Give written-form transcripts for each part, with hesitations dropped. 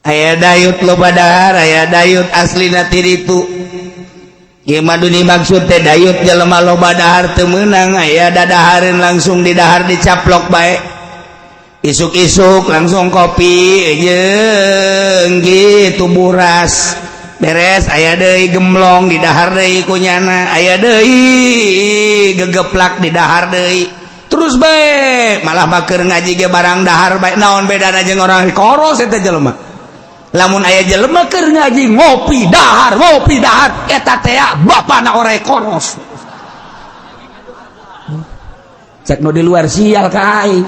Aya dayut loba dahar, aya dayut aslina ti ditu. Ieu mah dimaksud teh dayut jelema loba dahar teu meunang, aya dadahareun langsung di dahar dicaplok bae. Isuk-isuk langsung kopi jeung gitu buras. Beres aya deui gemlong di dahar deui kunyana, aya deui gegeplak di dahar deui. Terus bae malah bakeur ngaji ge barang dahar bae, naon bedana jeung orang koros eta jelema. Lamun aya jelema keur ngaji ngopi dahar eta teh bapana oray koros. Cek nu di luar sial ka aing.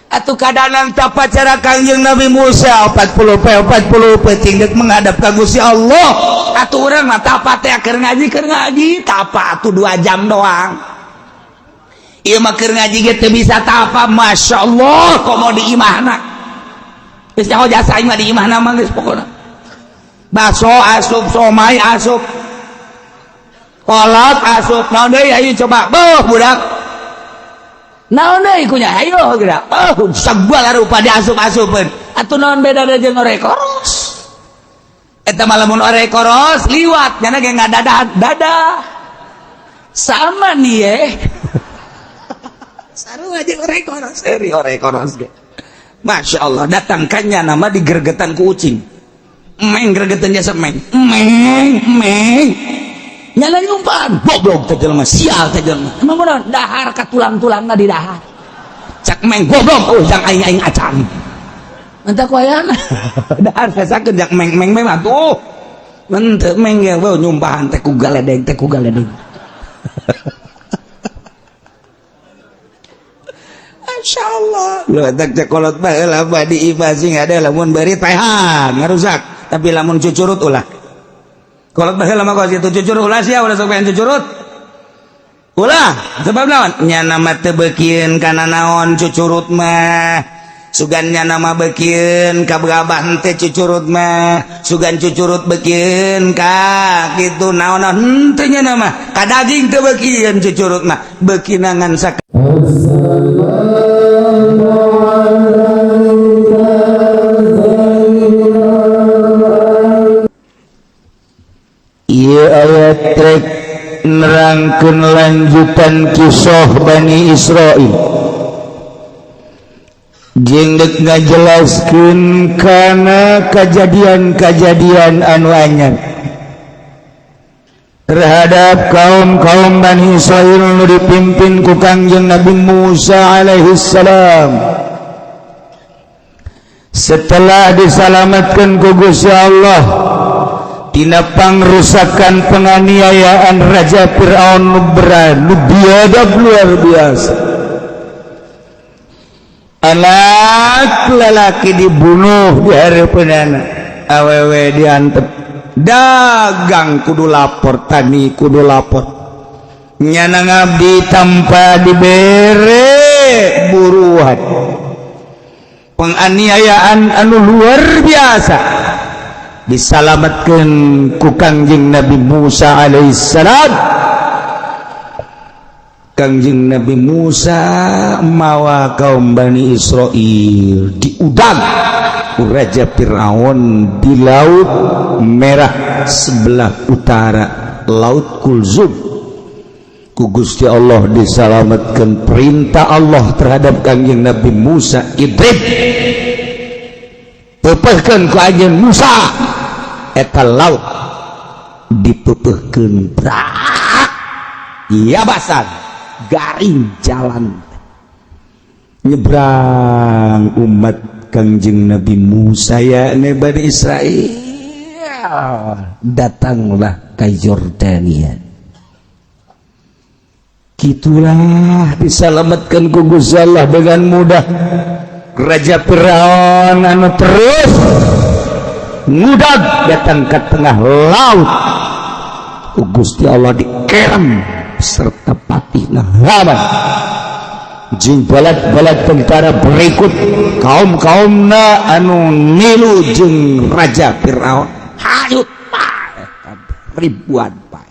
Atuh kadanan tapa cara Kangjeng Nabi Musa 40 pe 40 peuting deuk menghadap ka Gusti Allah. Atuh urang mah tapa teh keur ngaji tapa atuh 2 jam doang. Ieu mah keur ngaji ge teu bisa tapa, Masya Allah komo di imahna. Geus nyaho jasa aing mah di imahna mah geus pokona. Baso asup, somai asup, kolot asup, naon deui ayo coba. Beuh budak. Naon deui kunya ayo geura. Oh, sagala rupa diasup-asupeun. Atuh naon bedana jeung orek koros? Eta mah lamun orek koros liwat nyana ge ngadadah dadah. Sama nih ye. Sarua jeung orek koros, eri orek koros ge. Masya Allah, datangkannya nama digergetan ku ucing. Meng gergetan jasa meng. Meng, meng. Nyala nyumpan, goblok teh jelema, sial teh jelema. Emang bener dahar ka tulang-tulangna di dahar. Cak meng goblok, oh jang aing-aing acan. Entah ku ayana. Dahar sasakeun jak meng-meng meng atuh. Henteu meng ge beuh nyumpahan teh ku galedeng teh ku galedeng. Masya Allah. Lu tak cekolot baheula di imah sing ada lamun beri tahan ngarusak, tapi lamun cucurut ulah. Kolot baheula mah kos itu cucurut ulah sia ulah sok pengen cucurut. Ulah, sebab naon? Nya nama teu beukieun kana naon cucurut mah. Sugan nya nama beukieun ka gabah henteu cucurut mah. Sugan cucurut beukieun ka kitu naon-naon henteu nya nama. Ka daging teu beukieun cucurut mah. Beukina ngan sak. Ieu ayat rek nerangkeun lanjutan kisah Bani Israil. Jeung deuk ngajelaskeun kana kajadian-kajadian anu anyar terhadap kaum-kaum Bani Israil nu dipimpin ku Kangjeng Nabi Musa alaihi salam. Setelah disalamatkan ku Gusti Allah tina pangrusakan penganiayaan Raja Fir'aun nu berani biadab luar biasa. Anak lelaki dibunuh di hareupeunana, awewe diantep, dagang kudu lapor, tani kudu lapor, nyana ngabdi tanpa dibere buruan. Penganiayaan anu luar biasa disalamatkan ku Kangjeng Nabi Musa alaihissalam. Kangjeng Nabi Musa mawa kaum Bani Israil diudang ku Raja Fir'aun di Laut Merah sebelah utara, Laut Kulzum. Ku Gusti Allah disalamatkan perintah Allah terhadap Kangjeng Nabi Musa, idrib, pepehkeun ku anjeun Musa eta laut, dipepehkeun brak yabasan, garing jalan nyebrang umat Kangjeng Nabi Musa ya Bani Israel datanglah ke Yordania. Gitulah diselamatkan ku Gusti Allah dengan mudah. Raja Fir'aun anu terus ngudag datang ke tengah laut, ku Gusti Allah dikerem serta patih Haman jeung balat-balat tentara berikut kaum-kaumna anu nilu jeung Raja Fir'aun hayut pae ribuan pae.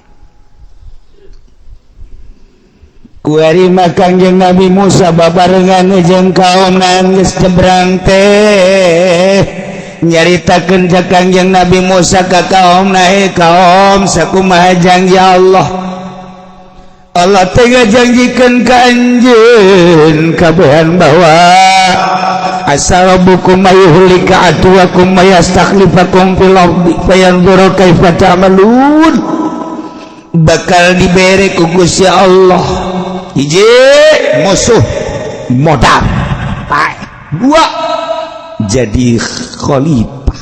Kuari mah Kangjeng Nabi Musa babarengan jeung kaum geus nyebrang teh, nyaritakeun ka Kangjeng Nabi Musa ka kaum, "He kaum, sakumaha janji Allah? Allah teh ngajanjikeun ka anjeun kabehan bahwa asa rabbukum ayyuhlika aduwakum wa yastakhlifakum fil ardi fayanzura kaifa ta'malun." Bakal dibere ku Gusti Allah, hiji, musuh modal, dua, jadi khalifah.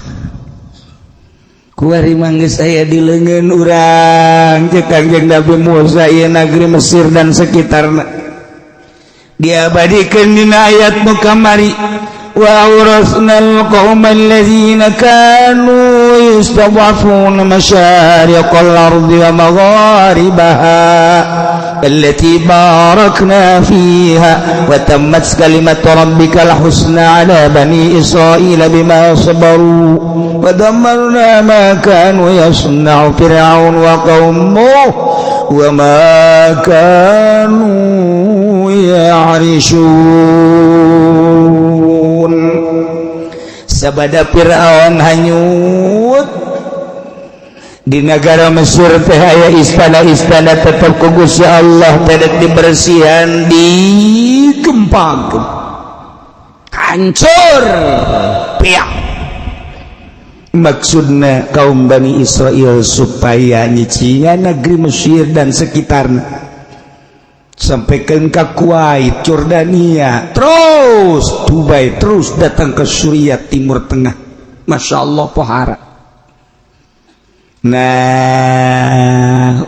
Kuari mah geus aya di leungeun urang, cek Kangjeng Nabi Musa, ieu negeri Mesir dan sekitarna diabadikeun dina ayat nu kamari, wa awrasnal qaumal ladzina kanu yustad'afuna masyariqal ardi wa magharibaha allati barakna fiha wa tammat kalimatu rabbikal husna ala bani israila bima sabaru wa dammarna ma kanu yasna'u fir'aun wa qaumuhu wa ma kanu ya'rishun. Sabada Fir'aun hanyut di negara Mesir teh, aya istana-istana, tetap ku Gusti Allah teh dibersihan, digempang, hancur piak. Maksudnya kaum Bani Israel supaya nyicingan negeri Mesir dan sekitarnya sampai ke Kuwait, Jordania, terus Dubai, terus datang ke Suriah, Timur Tengah. Masya Allah, pohara. Nah,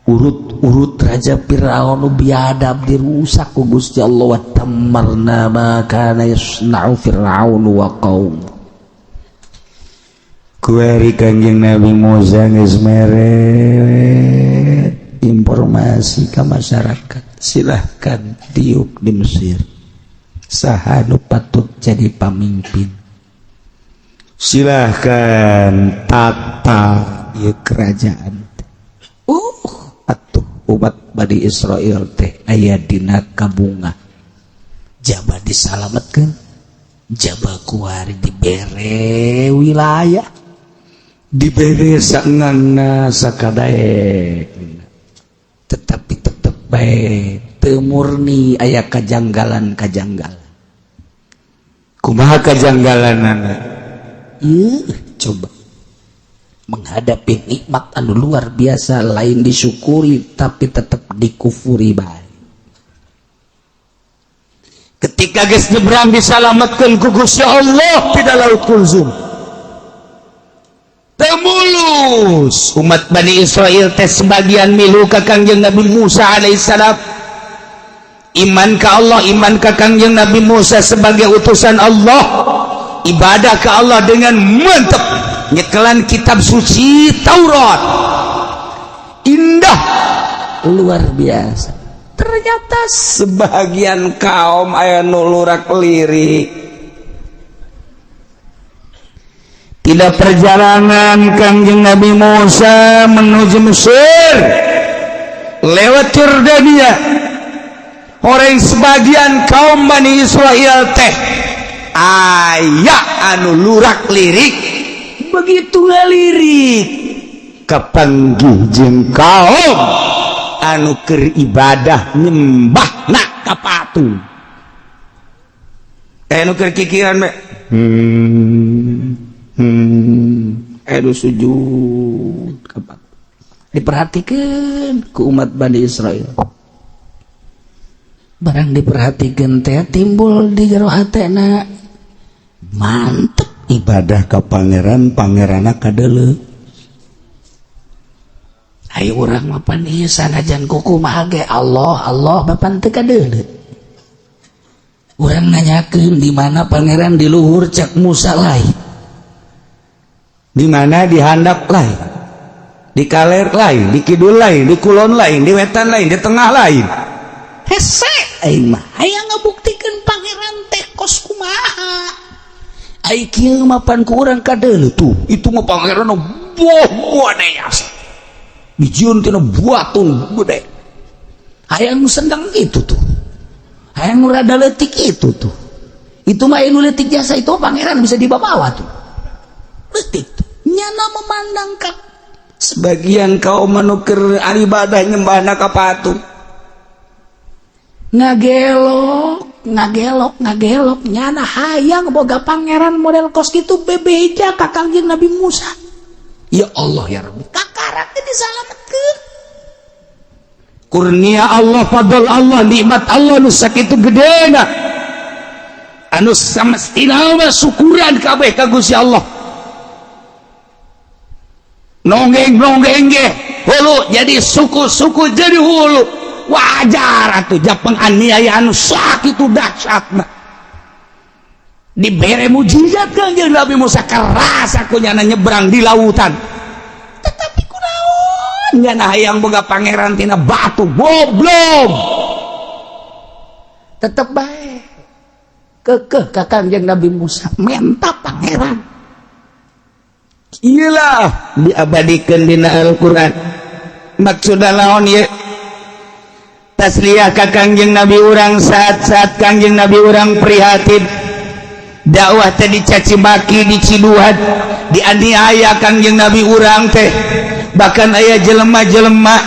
urut-urut Raja Fir'aun biadab dirusak ku Gusti Allah, wa dammarna ma kana yasna'u Fir'aun wa qaum. Kuari Kanjeng Nabi Musa geus mere informasi ke masyarakat, silahkan diuk di Mesir, saha nu patut jadi pamimpin, silahkan tata ieu kerajaan. Atuh umat Bani Israel teh aya dina kabunga, jaba disalametkeun, jaba kuari dibere wilayah, dibere saengangna, sakadaek, tetapi tetep bae teu murni, aya kajanggalan-kajanggalan. Kumaha kajanggalanana? Ieu coba menghadapi nikmat anu luar biasa, lain disyukuri tapi tetap dikufuri bae. Ketika geus nyebrang, disalametkeun ku Gusti Allah tidak Laut Kulzum, temulus umat Bani Israel teh sebagian milu ka Kangjeng Nabi Musa alaihissalam, iman ka Allah, iman ka Kangjeng Nabi Musa sebagai utusan Allah, ibadah ke Allah dengan mantap, nyekelan kitab suci Taurat, indah luar biasa. Ternyata sebagian kaum aya nu lurak lirik. Tidak perjalanan Kangjeng Nabi Musa menuju Mesir lewat Jordania, orang sebagian kaum Bani Israel teh aya anu lurak lirik. Begitu ngalirik, kapanggih jeung kaum anu keur ibadah nyembah nak ka patung, anu keur kikiran be anu sujud ka patung. Diperhatikan ke umat Bani Israel. Barang diperhatikan teh, timbul di jero hatena, mantep ibadah ke pangeran, pangerana kadeuleu. Ayo, urang mapan ieu sanajan kumaha ge Allah Allah, bapan teu kadeuleu. Urang nanyakeun di mana pangeran, di luhur cek Musa lain, di mana di handap lain, di kaler lain, di kidul lain, di kulon lain, di wetan lain, di tengah lain. Hese aing mah hayang ngabuktikeun pangeran teh kos kumaha. Ai kieu mah pan ku urang kadeuleu, tuh itu mah pangeran boh, asa dijieun tina batu gede. Hayang nu sedang itu tuh, hayang nu rada leutik itu tuh. Itu mah nu leutik jasa itu pangeran bisa dibawa tuh. Leutik tuh. Nyana memandang ka sebagian kaum anu keur ibadah nyembahna ka patung. Ngagelok, ngagelok, ngagelok, nyana hayang boga pangeran model kos kitu. Bebeja ka Kangjeng Nabi Musa. Ya Allah, ya Rabbi, kakarak teh disalametkeun. Kurnia Allah, fadl Allah, nikmat Allah nu sakitu gedena. Anu samestina mah syukuran kabeh ka Gusti Allah. Nonggeng nonggeng ge hulu jadi suku-suku jadi hulu, wajar atuh ja penganiayaan sakitu dahsyatna. Dibere mujizat Kangjeng Nabi Musa, kerasa ku nyana nyebrang di lautan, tetapi kunaon nyana hayang boga pangeran tina batu? Goblok, tetep bae kekeh ka Kangjeng Nabi Musa menta pangeran. Iyalah, diabadikan dina Al-Quran. Maksudna naon ye? Tasliyah ka Kangjeng Nabi urang saat-saat Kangjeng Nabi urang prihatin, dakwah teh dicaci maki, diciduhan, dianiaya Kangjeng Nabi urang teh. Bahkan aya jelema-jelema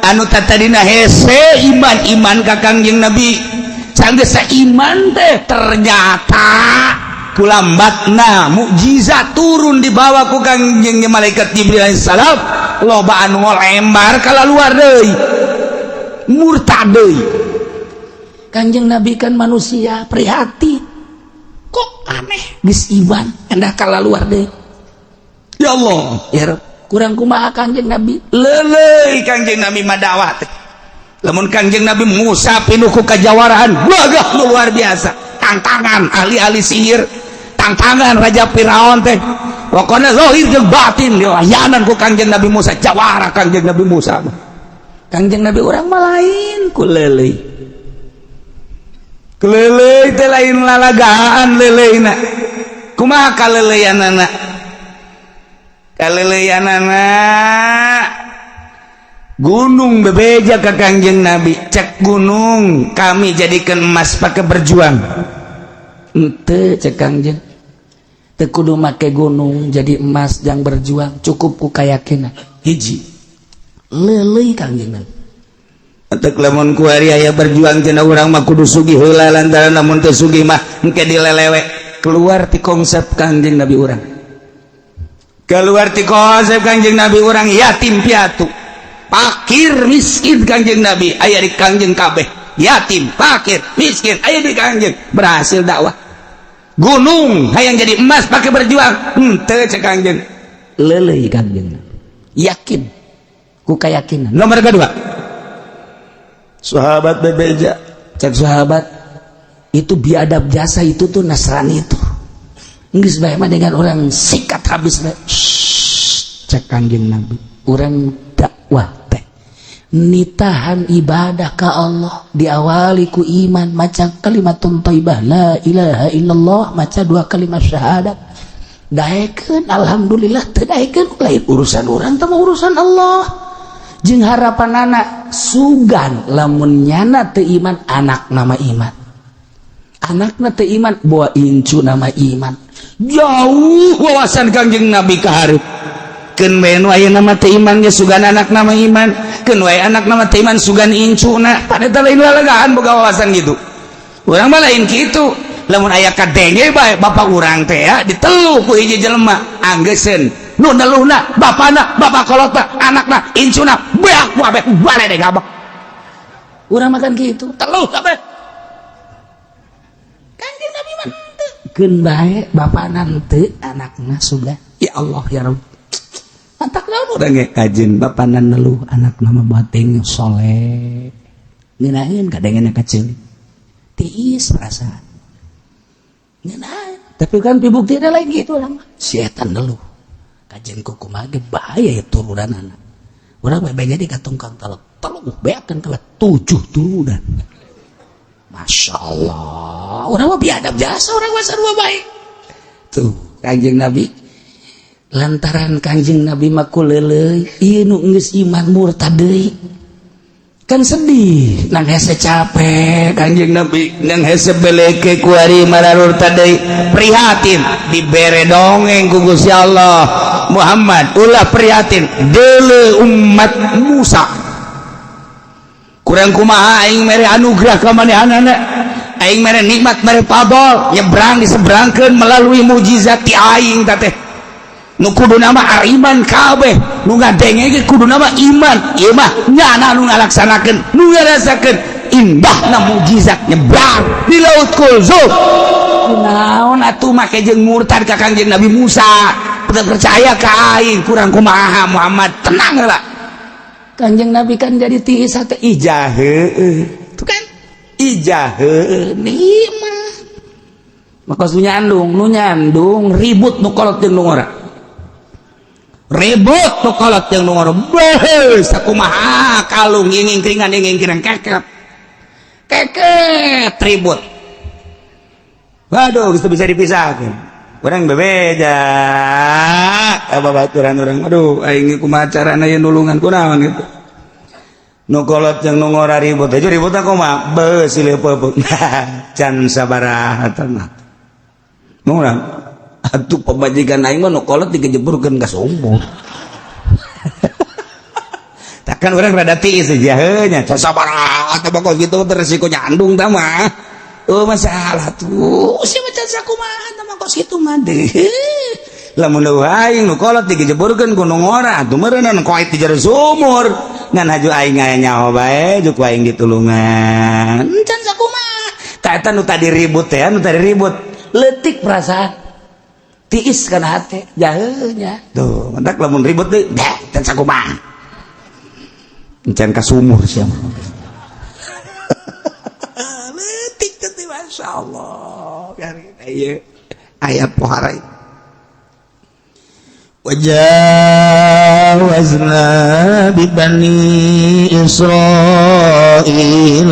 anu tatadina hese iman, iman ka Kangjeng Nabi, sanggeus iman teh ternyata kulambatna mukjizat turun dibawa ku Kangjeng malaikat Jibril alaihissalam, loba anu ngolembar kala luar deui, murtad deui. Kanjeng Nabi kan manusia, prihatin, kok aneh, geus iman endah kala luar deui. Ya Allah, ya Rabb, kurang kumaha Kanjeng Nabi? Leuleuy Kanjeng Nabi mah dakwah teh. Lamun Kanjeng Nabi Musa pinuh ku kajawarahan, gagah luar biasa, tantangan ahli-ahli sihir, tantangan Raja Firaun teh, pokoknya zahir jeung batin dilayanan ku Kangjeng Nabi Musa. Jawara Kangjeng Nabi Musa mah. Kangjeng Nabi urang mah lain, ku leuleuy. Leuleuy teh lain lalagaan leuleuyna. Kumaha kaleuleuyannana? Kaleuleuyannana gunung bebeja ke Kangjeng Nabi, cek gunung, "Kami jadikan emas pakai berjuang." Ente, cek Kangjeng, teu kudu make gunung jadi emas yang berjuang, cukup ku keyakinan. Hiji leuleuy Kangjeng Nabi. Untuk lamun kuari aya berjuang cenah, urang mah kudu sugih heula, lantaran lamun teu sugih mah engke dilelewe. Keluar ti konsep Kangjeng Nabi urang, keluar ti konsep Kangjeng Nabi urang. Yatim piatu, fakir miskin, Kangjeng Nabi aya di Kangjeng kabeh. Yatim, fakir, miskin aya di Kangjeng, berhasil dakwah. Gunung hayang jadi emas pakai berjuang, henteu, cek Kangjeng. Leuleuy Kangjeng, yakin ku keyakinan. Nomor kedua, sahabat bebeja, cek sahabat, "Itu biadab jasa itu tuh, Nasrani itu. Geus bae mah dengan orang sikat habis bae." Cek Kangjeng Nabi, urang dakwah teh nitahan ibadah ka Allah, diawali ku iman, maca kalimat thayyibah la ilaha illallah, maca dua kalimat syahadat. Daekeun, alhamdulillah, teu daekeun lain urusan urang teh, urusan Allah. Jeung harapan anak sugan lamun nyana teu iman, anak nama iman, anakna teu iman, bawa incu nama iman. Jauh wawasan Kangjeng Nabi ka hareup. Keun bae nu aya nama teu iman ge sugan anak nama iman, keun wae anak nama teu iman sugan incuna. Pada lain lalagaan boga wawasan gitu. Urang mah lain kitu. Lamun aya kadenge bae bapak urang teh ya ditelu ku hiji jelema, anggeuseun nu neluhna bapana, bapak kolotna, anakna, incuna, beak kabeh bale deh gabak. Urang makan gitu, teluh kabeh. Kanjeng Nabi mah henteu, keun bae bapana henteu, anakna sudah. Ya Allah, ya Rabb, mantak naon urang ge kajeun bapana neluh, anakna mah bating soleh, ngeunaheun kadengena kacil tiis perasaan ngeunah. Tapi kan bukti lain gitu. Urang mah setan neluh kajeun ku kumaha ge bahaya ya turunan anak urang mah jadi katungkang teluk teluh beakeun kabeh tujuh turunan. Masya Allah, urang mah biadab jasa, urang mah sarua baik tuh Kanjeng Nabi. Lantaran Kanjeng Nabi mah ku leuleuy, ieu nu geus iman murtad deui. Kan sedih, nang hese capek Kanjeng Nabi, nang hese beleke kuari mararur tadi prihatin, dibere dongeng ku Gusti Allah. Muhammad, ulah prihatin, deuleu umat Musa kurang kumaha aing mere anugerah ka manehanana, aing mere nikmat, mere fadol, nyebrang diseberangkeun melalui mujizat ti aing. Teh nu kudu nama ariman kabeh, nu ngadenge ge kudu nama iman. Ieu mah nyana nu ngalaksanakeun, nu ngarasakeun indahna mujizat nyebrang di Laut Kulzum. Kunaon atuh make jeung murtad ka Kangjeng Nabi Musa? Teu percaya ka aing, kurang kumaha? Muhammad, tenang lah. Kanjeng Nabi kan jadi tiis teh, ijah heueuh tuh kan, ijah heueuh nikmat. Maka nu nyandung, nu nyandung ribut, nu kolot jeung nu ngora ribut, nu kolot jeung nu ngora. Beuh, sakumaha kalung inging keringan inging kering keket keket ribut. Waduh, geus bisa dipisahkeun. Urang bebeja ka babaturan urang, aduh, aing kumaha carana ieu nulungan, kunaon gitu. Nu kolot jeung nu ngora ribut aja, ribut kumaha? Beuh, silih peupeut can sabaraha tanah. Murah atuh pamajikan aing mah, nu kolot digejeburkeun ka sumur. Takkan urang rada tiis aja nya, can sabaraha teh pokok gitu, resiko nyandung tah mah. Oh, masalah tuh si macan sakumaha tah mah kos kitu mah deh. Lamun aing nu kolot digejeburkeun ku nu ngora atuh meureunna koit di jero sumur, ngan haju aing aya nyaho bae ju ku aing ditulungan. Can sakumaha ka eta nu tadi ribut teh, nu tadi ribut leutik perasaan tiis kana hate jaheunya tuh. Mantak lamun ribut deui deh, can sakumaha can ka sumur sia leutik teh. Masya Allah, ieu ayat pohara. وجاوزنا ببني إسرائيل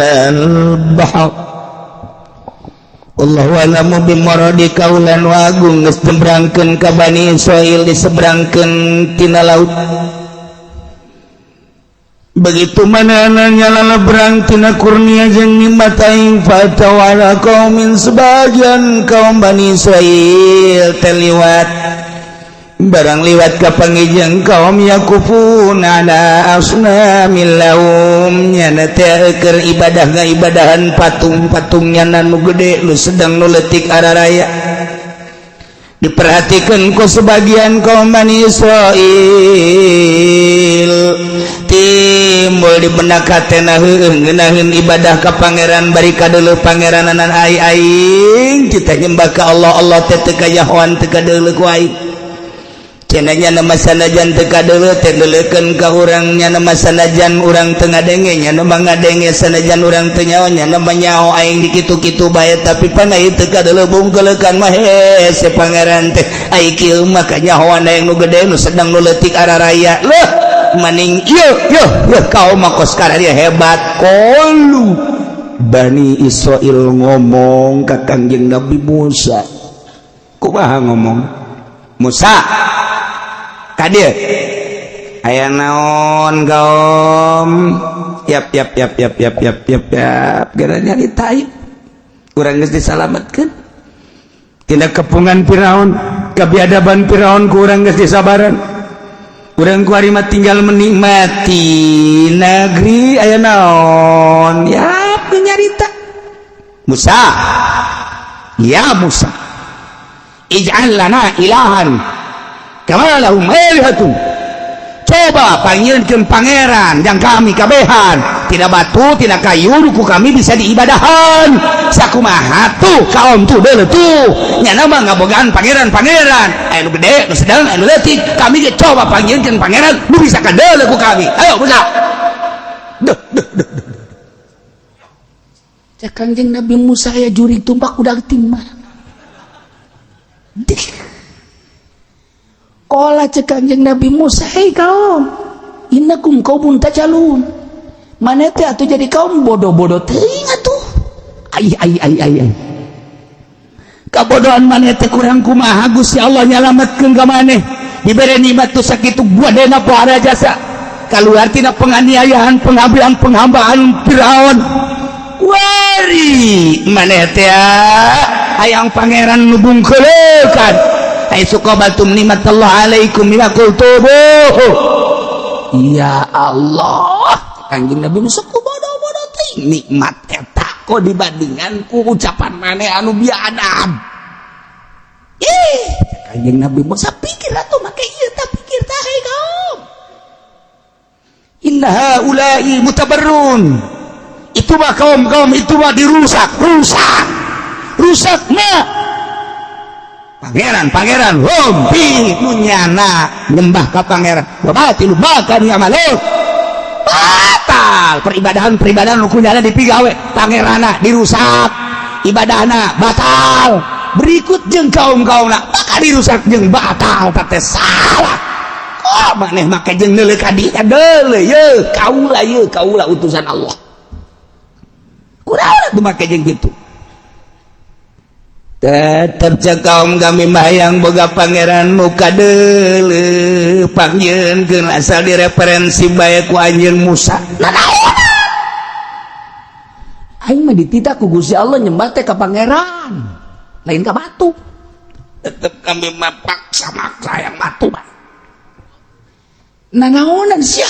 البحر Allahu a'lamu bimuradi. Kaulan wagung geus nyebrangkeun ka Bani Israil, diseberangkeun tina laut. Begitu manana lalebrang tina kurnia jeung nikmat aing, فأتوا على قوم, sebagian kaum Bani Israil teh liwat. Barang liwat ka pangijeng kaum, يعكفون على أصنام لهم, nyana teh keur ibadah ngaibadahan patung-patung nyana, nu gede, nu sedang, nu leutik araraya. Diperhatikan ku sebagian kaum Bani Israil, timbul di benak hatena, heueuh, ngeunaheun ibadah ka pangeran bari kadeuleu pangeranan ai aing kita nyembah ka Allah, Allah teh teu kayahoan, teu kadeuleu ku aing. Cenah nama sanajan teu kadeuleu teh deuleukeun ka urang, nya nama sanajan urang teu ngadenge nya nama ngadenge, sanajan urang teu nyaho nya nama nyaho. Aing di kitu-kitu bae, tapi pan ieu teu kadeuleu bungkeulekan mah hese pangeran teh. Ai kieu mah kanyahoan aya nu gede, nu sedang, nu leutik araraya. Leuh maning ieu yeuh yeuh kaum mah kos dia hebat. قالوا, Bani Israil ngomong ka Kangjeng Nabi Musa. Kumaha ngomong? Musa, ka dieu aya naon kaum? Yap yap yap yap yap yap yap yap, gara nyarita ieu urang geus disalametkeun tina kepungan Firaun, kebiadaban Firaun ku urang geus disabaran. Urang ku ari mah tinggal menikmati negeri. Aya naon? Yap, nyarita Musa, يا Musa اجعل لنا إلها كما لهم آلهة. Coba panggilkeun pangeran yang kami kabehan, tidak batu, tidak kayu, ku kami bisa diibadahan. Sakumaha tuh kaum tuh, deuleu tuh, nyana mah ngabogaan pangeran-pangeran, aya nu gede, nu sedang, aya nu leutik. Kami ge coba panggilkeun pangeran nu bisa kadeuleu ku kami. Ayo Musa. Duh duh duh duh. Cek Kangjeng Nabi Musa, ya jurig tumpak udah timah. Dih. قال, cek Kangjeng Nabi Musa, "Hei kaum, إنكم قوم تجهلون." Mana teh atuh jadi kaum bodoh-bodoh teuing atuh. Ai ai ai ai ai. Kabodohan maneh teh kurang kumaha Gusti Allah nyalametkeun ka maneh. Dibere nikmat tuh sakitu gadena pohara jasa. Keluar tina penganiayaan, pengambilan, penghambaan Firaun. Wari maneh teh hayang pangeran nu bungkeulekan. Haitsu qabaltum nikmatallah alaikum bima qultubu. Ya Allah, Kanjeng Nabi Musa, ku bodoh-bodoh teuing nikmat eta kok dibandingan ku ucapan maneh anu biadab. Ih, Kanjeng Nabi Musa, pikir atuh make ieu tah, pikir tah, hei kaum. Inna haula'i mutabarrun. Itu mah kaum-kaum itu mah dirusak, rusak. Rusak mah. Pangeran, pangeran, hum fi nu nyana nyembah ka pangeran. Wa batilu ma kanu ya'malun. Batal peribadahan-peribadahan nu kunyana dipigawe, pangeranna dirusak, ibadahna batal. Berikut jeung kaum-kaumna bakal dirusak jeung batal teh salah. Kok maneh make jeung neuleuh ka dieu deuleu ye kaula, ye kaula utusan Allah. Kunaon atuh make jeung kitu? Tetep cek kaum kami mah yang boga pangeran muka deuleu pangyeunkeun asal direferensi bae ku anjeun Musa. Nanaon? Aing mah dititah ku Gusti Allah nyembah teh ka pangeran, lain ka batu. Tetep kami mah paksa maksa yang batu mah. Nanaonan sia?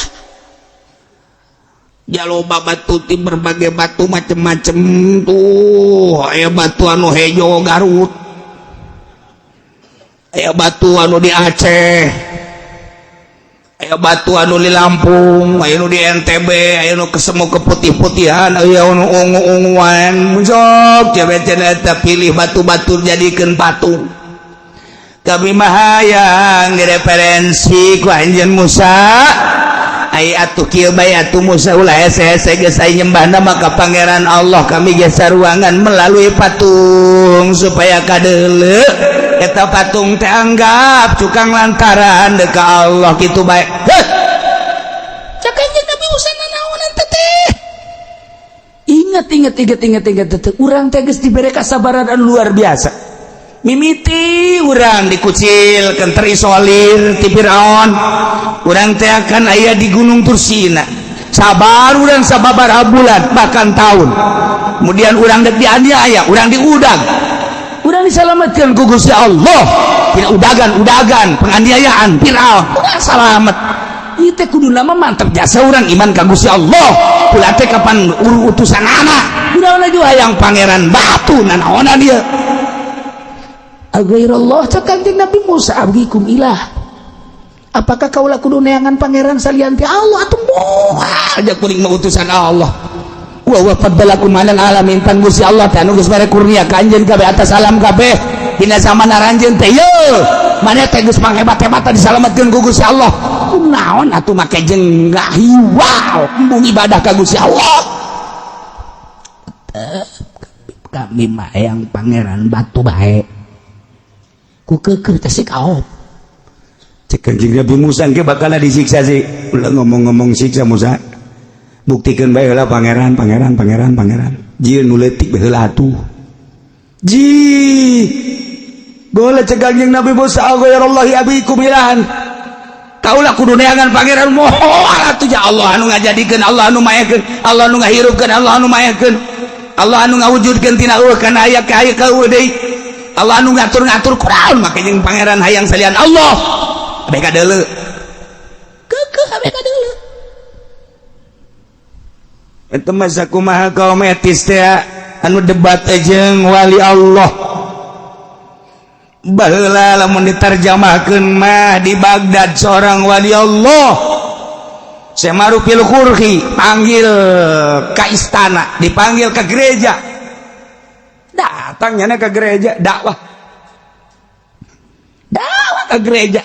Jaloba batu ti berbagai batu macem-macem tuh. Aya batu anu hejo Garut, aya batu anu di Aceh, aya batu anu di Lampung, aya nu di NTB, aya nu kesemu keputih-putihan, aya nu ungu-unguan. Sok cewek eta pilih batu-batu jadikeun patung. Kami mah hayang direferensi ku anjeun Musa. Ai atuh kieu bae atuh Musa, ulah hese-hese geus aya nyembahna maka pangeran Allah, kami geser ruangan melalui patung supaya kadeuleu eta patung teh, anggap cukang lantaran deuk ka Allah kitu bae. Heh, cek anjeun Nabi Musa, nanaonan teh? Ingat, ingat, ingat, ingat, ingat teh, urang teh geus dibere kasabaran anu luar biasa. Mimiti urang dikucilkan, terisolir ti Firaun, urang teh akan aya di Gunung Tursina, sabar urang sababaraha bulan bahkan tahun. Kemudian urang dek dianiaya, urang diudag, urang diselamatkan ku Gusti Allah tidak udagan-udagan penganiayaan Firaun, urang selamat. Ieu teh kudu nama mantep jasa urang iman ka Gusti Allah. Pula teh kapan utusan anak urang juga hayang pangeran batu, nanaonan ieu? Aghairallah, cek Kanjeng Nabi Musa, abghikum ilah, apakah kaula kudu neangan pangeran salian ti Allah? Atuh moal aja, kuring mah utusan Allah. Wa wa faddalakum alal alamin. Pan Gusti Allah teh anu geus mere kurnia ka anjeun kabeh atas alam kabeh dina zaman aranjeun teh. Ye maneh teh geus panghebat-hebatan, disalametkeun ku Gusti Allah. Kunaon atuh make jeung ngahiwal embung ibadah ka Gusti Allah? Kami mah yang pangeran batu bae, ku keukeuh teh si kaop. Cek Kanjeng Nabi Musa, engke bakal disiksa sih. Ulah ngomong-ngomong siksa, Musa, buktikan bae heula pangeran, pangeran, pangeran, pangeran. Jieun nu leutik bae heula atuh. Ji boleh, cek Kanjeng Nabi Musa, ghairallahi abghikum ilahan, kaula kudu neangan pangeran? Moal atuh. Ya Allah anu ngajadikeun, Allah anu mayakeun, Allah anu ngahirupkeun, Allah anu mayakeun, Allah anu ngawujudkeun tina eueuh kana aya ka aya ka eueuh deui, Allah anu ngatur-ngatur. Kunaon make jeung pangeran hayang salian Allah? Abeh kadeuleu, keukeuh abeh kadeuleu. Eta masa kumaha kaum etis teh anu debat jeung wali Allah baheula. Lamun ditarjamahkeun mah, di Baghdad seorang wali Allah Semarupil Kurhi panggil ke istana, dipanggil ke gereja, datangnya ke gereja, dakwah, dakwah ke gereja.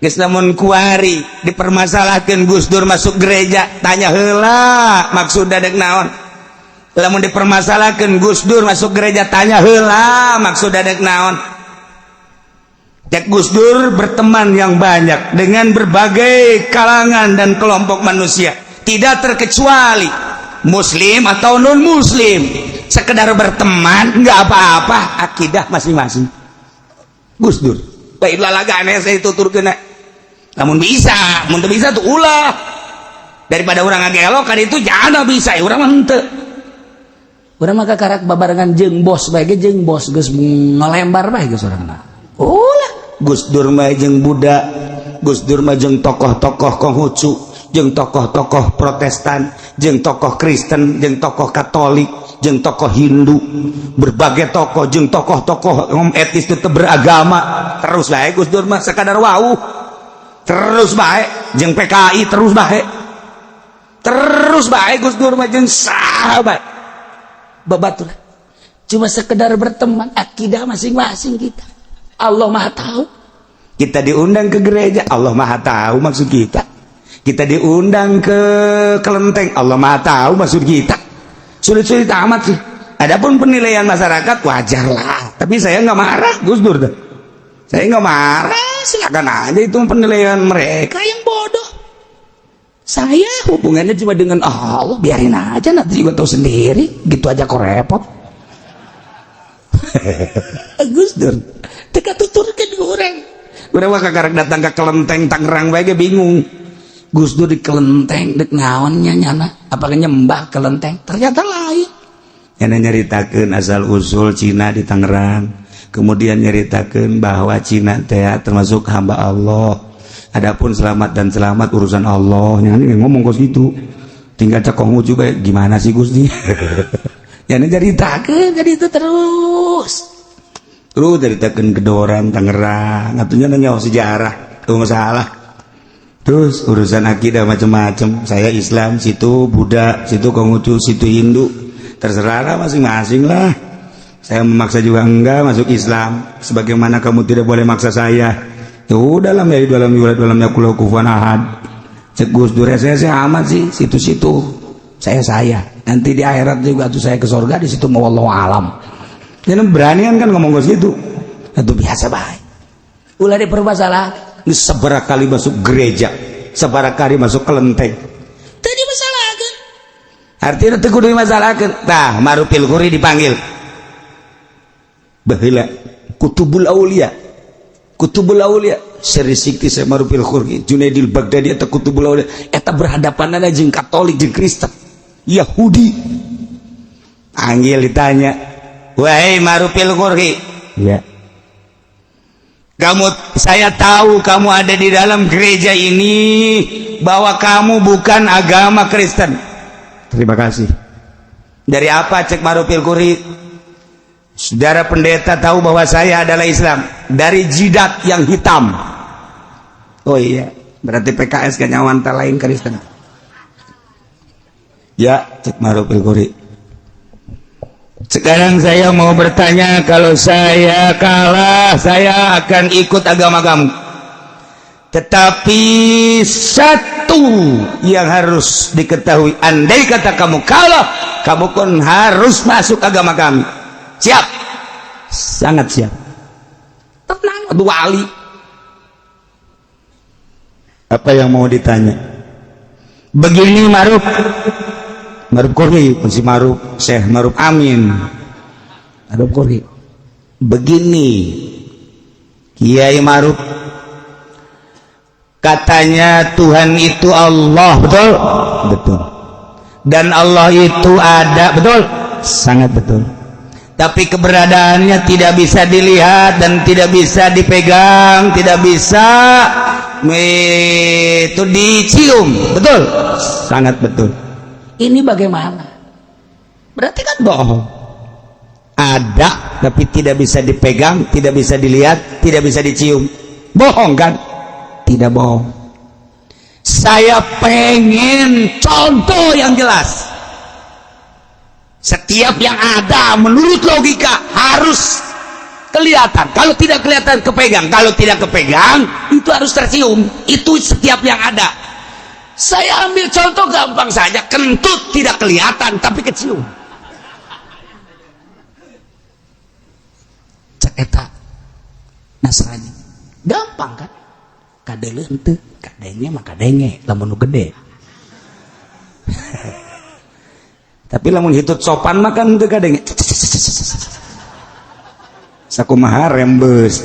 Geus lamun kuari dipermasalahkan Gus Dur masuk gereja, tanya heula maksud dek naon. Lamun dipermasalahkan Gus Dur masuk gereja, tanya heula maksud dek naon. Cek Gus Dur berteman yang banyak dengan berbagai kalangan dan kelompok manusia, tidak terkecuali muslim atau non muslim. Sekedar berteman nggak apa-apa, akidah masing-masing. Gus Dur baiklah, laga aneh saya tutur kena. Lamun bisa, mun teu bisa tuh ulah. Daripada urang ngagelo kan itu jangan bisa, urang mah henteu. Urang mah kakarak babarengan jeung bos bae ge, jeung bos geus ngalembar bae geus urang mah. Ulah. Gus Dur mah jeung Buddha, Gus Dur mah jeung tokoh-tokoh Konghucu, jeung tokoh-tokoh Protestan, jeung tokoh Kristen, jeung tokoh Katolik, jeung tokoh Hindu, berbagai tokoh, jeung tokoh-tokoh etis tetep beragama. Terus bae Gus Dur mah sekadar wau. Terus bae jeung PKI, terus bae. Terus bae Gus Dur mah jeung saha bae. Babatur. Cuma sekedar berteman, akidah masing-masing kita. Allah Maha tahu. Kita diundang ke gereja, Allah Maha tahu maksud kita. Kita diundang ke kelenteng, Allah Maha tahu maksud kita. Sulit-sulit amat sih. Adapun penilaian masyarakat wajar lah. Tapi saya nggak marah, Gus Dur dah. Saya nggak marah, silakan aja, itu penilaian mereka yang bodoh. Saya hubungannya cuma dengan Allah, biarin aja, nanti juga tahu sendiri. Gitu aja kok repot. Gus Dur, teka tuturkeun urang. Urang mah kakarak datang ke kelenteng Tangerang bae ge bingung. Gus Dur di kelenteng dek naonnya nyana? Apakah nyembah kelenteng? Ternyata lain. Nyana nyaritakeun asal usul Cina di Tangerang. Kemudian nyaritakeun bahwa Cina teh termasuk hamba Allah. Adapun selamat dan selamat urusan Allah. Nyana ngomong kos gitu. Tinggal cek Konghucu juga, gimana sih Gus nih? Nyana nyaritakeun jadi itu terus. Terus nyaritakeun kedoran Tangerang, atunya nanya sejarah, itu masalah. Terus urusan akidah macam-macam. Saya Islam, situ Buddha, situ Konghucu, situ Hindu. Terserah lah masing-masing lah. Saya memaksa juga enggak masuk Islam. Sebagaimana kamu tidak boleh maksa saya. Ya udah lam yalid walam yulad walam yakul lahu kufuwan ahad. Cek Gus Dur, saya amat sih situ-situ. Saya nanti di akhirat juga tuh saya ke surga di situ mau, wallahu alam. Jadi beranian kan ngomong ke situ. Itu biasa baik. Ulah dipermasalah. Ini seberapa kali masuk gereja, seberapa kali masuk kelenteng. Tadi masalah kan? Artinya teu kudu dimasalahkeun. Tah, Ma'rufil Karhi dipanggil. Baheula Kutubul Aulia. Kutubul Aulia seri sikti saya Ma'rufil Karhi, Junaidil Baghdadi atau Kutubul Aulia eta berhadapan jeung Katolik, jeung Kristen, Yahudi. Panggil, ditanya, "Wahai Ma'rufil Karhi." "Ya." "Kamu, saya tahu kamu ada di dalam gereja ini, bahwa kamu bukan agama Kristen." "Terima kasih." "Dari apa?" Cek Ma'rufil Karhi. "Saudara pendeta tahu bahwa saya adalah Islam dari jidat yang hitam." "Oh iya, berarti PKS kan nyawanta lain Kristen." "Ya," cek Ma'rufil Karhi. "Sekarang saya mau bertanya, kalau saya kalah, saya akan ikut agama kamu. Tetapi satu yang harus diketahui, andai kata kamu kalah, kamu pun harus masuk agama kami. Siap?" "Sangat siap." Tenang, wali. Apa yang mau ditanya? "Begini Ma'ruf, Ma'ruf Karhi, si Ma'ruf, Syekh Ma'ruf Amin. Ma'ruf Karhi. Begini, Kiai Ma'ruf, katanya Tuhan itu Allah, betul? Betul. Dan Allah itu ada, betul? Sangat betul. Tapi keberadaannya tidak bisa dilihat dan tidak bisa dipegang, tidak bisa itu dicium, betul? Sangat betul. Ini bagaimana? Berarti kan bohong. Ada tapi tidak bisa dipegang, tidak bisa dilihat, tidak bisa dicium. Bohong kan? Tidak bohong. Saya pengen contoh yang jelas. Setiap yang ada menurut logika harus kelihatan. Kalau tidak kelihatan, kepegang. Kalau tidak kepegang, itu harus tercium. Itu setiap yang ada. Saya ambil contoh gampang saja. Kentut tidak kelihatan tapi kecium." Cek eta Nasrani. Gampang kan? Kadeuleu henteu, kadenge mah kadenge, lamun nu gede. Tapi lamun hitut sopan mah kan henteu kadenge. Sakumaha rembes.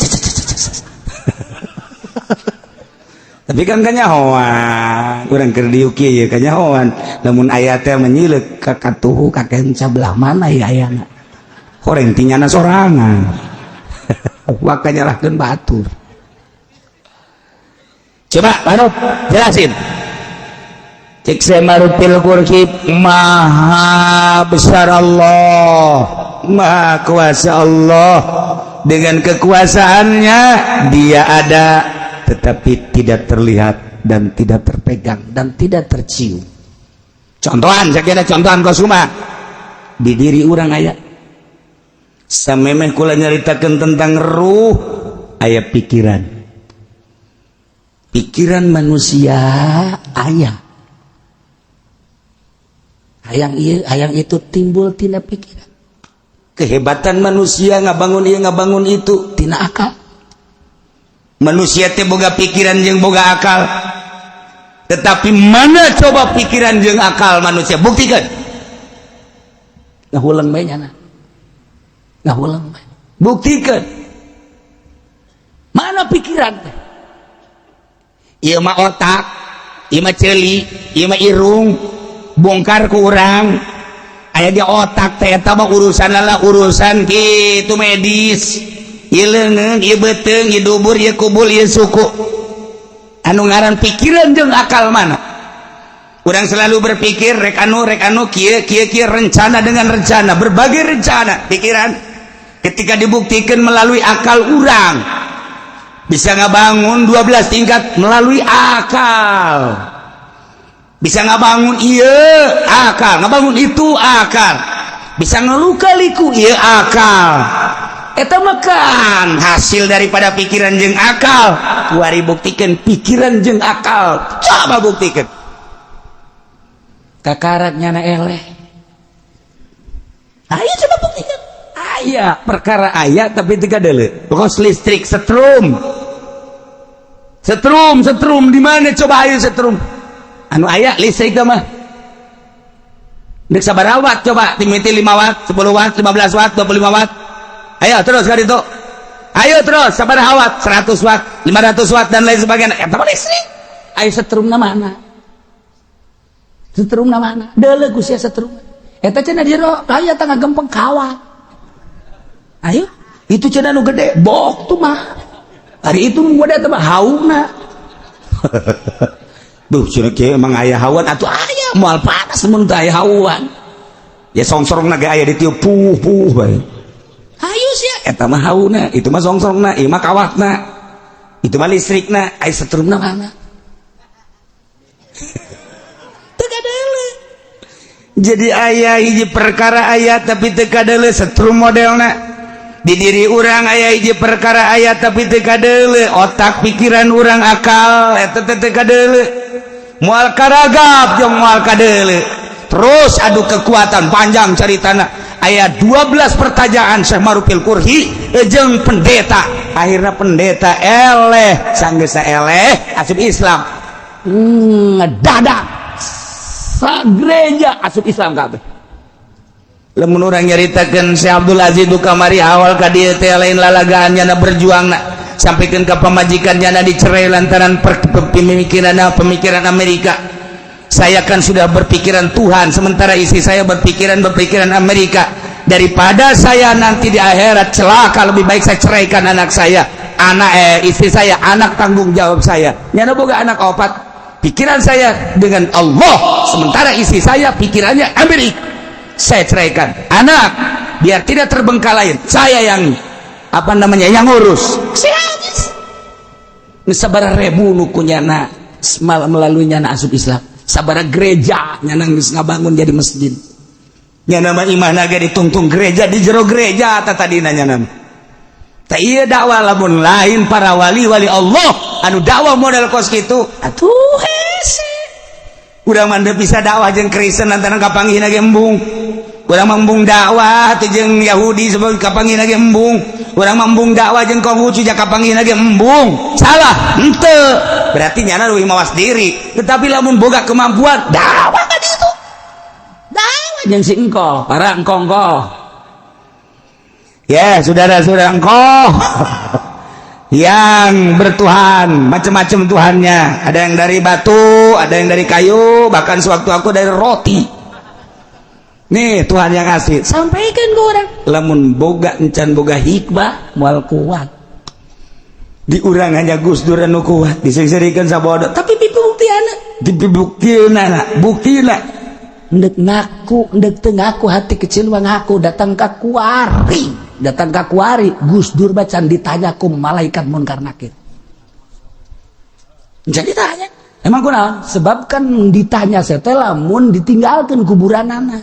Tapi kan kanyahoan urang keur diuk ieu kanyahoan, lamun aya teh menyilek ka katuhu ka kenca belah mana ya ayana, horeng tinyana sorangan waka nyalahkeun batur. Coba Maruf jelasin. Cek saya Marufil Kurki, maha besar Allah, maha kuasa Allah. Dengan kekuasaannya dia ada, tetapi tidak terlihat dan tidak terpegang dan tidak tercium. Contohan, saya kira contohan kosuma di diri orang aya. Samemeh kula nyaritakeun tentang ruh, aya pikiran. Pikiran manusia aya, hayang iya, hayang itu, timbul tina pikiran. Kehebatan manusia ngabangun iya, ngabangun itu tina akal. Manusia teh boga pikiran jeung boga akal, tetapi mana coba pikiran jeung akal manusia? Buktikan. Ngahuleng bae nyana, ngahuleng bae. Buktikan, mana pikiran teh? Ieu mah otak, ieu mah ceuli, ieu mah irung, bongkar ku urang. Aya di otak teh, eta mah urusan lah, urusan kitu medis. Ieu leungeun, ieu beuteung, ieu dubur, ieu kubul, ieu suku. Anu ngaran pikiran jeung akal mana? Urang selalu berpikir rek anu, rek anu, kieu kieu kieu, rencana dengan rencana, berbagai rencana pikiran. Ketika dibuktikan melalui akal, urang bisa ngabangun 12 tingkat melalui akal, bisa ngabangun iya akal, ngabangun itu akal, bisa ngeluka liku iya akal. Eta makan hasil daripada pikiran jeung akal. Kuari buktikan pikiran jeung akal, coba buktikan. Kakarak nyana eleh, ayo coba buktikan. Aya perkara aya tapi tiga dele kos listrik, setrum, setrum, setrum di mana coba? Ayo, setrum anu aya listrik mah dek sabaraha watt coba? Timiti 5 watt, 10 watt, 15 watt, 25 watt. Ayo terus kan itu, ayo terus, sabaraha watt? 100 watt, 500 watt, dan lain sebagainya. Eta mah listrik. Ayo, setrum mana? Setrum mana? Deuleu ku sia setrum eta cenah di jero aya tangga gempeng kawat. Ayo, itu cenah nu gede bok tuh mah. Hari itu nu gede teh mah hauna. Duh, cenah kieu emang aya hawan atuh, aya moal panas mun teu aya hawan. Ya songsorongna ge aya ditiup puh puh bae. Ayo sia, eta mah hauna, itu mah songsorongna, ieu mah kawatna. Itu mah listrikna, aya setrumna mana? Teu kadeuleu. Jadi aya hiji perkara aya tapi teu kadeuleu, setrum modelna. Di diri urang aya hiji perkara aya tapi teu kadeuleu, otak, pikiran urang, akal eta teh teu kadeuleu, moal karagap jeung moal kadeuleu. Terus adu kekuatan, panjang caritana. Aya 12 pertanyaan Syekh Marufil Kurhi jeung pendeta. Akhirnya pendeta eleh, sanggeus eleh asup Islam. Ngedadak sa gereja asup Islam kabeh. Lamun urang nyaritakeun Syekh Abdul Aziz du kamari awal ka dieu teh lain lalagaan. Nyana berjuang na sampaikan ke pamajikan nyana dicerai lantaran pemikiran pemikiran Amerika. Saya kan sudah berpikiran Tuhan, sementara istri saya berpikiran berpikiran Amerika. Daripada saya nanti di akhirat celaka, lebih baik saya ceraikan anak saya, anak, istri saya, anak tanggung jawab saya. Nyana boga anak opat. Pikiran saya dengan Allah, sementara istri saya pikirannya Amerika. Saya ceraikan anak biar tidak terbengkalai, saya yang apa namanya, yang ngurus. Sabaraha ribu nu ku nyana melalui nyana asup Islam, sabaraha gereja nyana geus ngabangun jadi masjid. Nyana mah imahna ge ditungtung gereja, di jero gereja ta tadina nyana. Tah, ieu dakwah lamun lain para wali-wali Allah anu dakwah model kos kitu atuh hese. Urang mah bisa dakwah jeung Kristen antara kapanggihna ge embung. Urang mah embung dakwah teh jeung Yahudi sebab kapanggihna ge embung. Urang mah embung dakwah jeung Konghucu ja kapanggihna ge embung. Salah henteu, berarti nyana leuwih mawas diri. Tetapi lamun boga kemampuan, dakwah ka ditu, dakwah jeung si engkoh, para engkoh-engkoh ya, saudara-saudara engkoh. Yang bertuhan macam-macam tuhannya, ada yang dari batu, ada yang dari kayu, bahkan sewaktu aku dari roti. Nih Tuhan yang asli, sampaikan ke orang. Lamun boga encan boga hikmah, moal kuat. Di urang hanya Gus Dur anu kuat, disengserikan sabodo, tapi dibuktiana, dibuktiana, buktina. Ndek ngaku, ndek teu ngaku, hati kecil mah ngaku. Datang ka kuari, datang ka kuari Gus Dur bacan ditanya ku malaikat Munkar Nakir. Jadi ditanya emang kunaon? Sebab kan ditanya setelah mun ditinggalkan kuburan anak,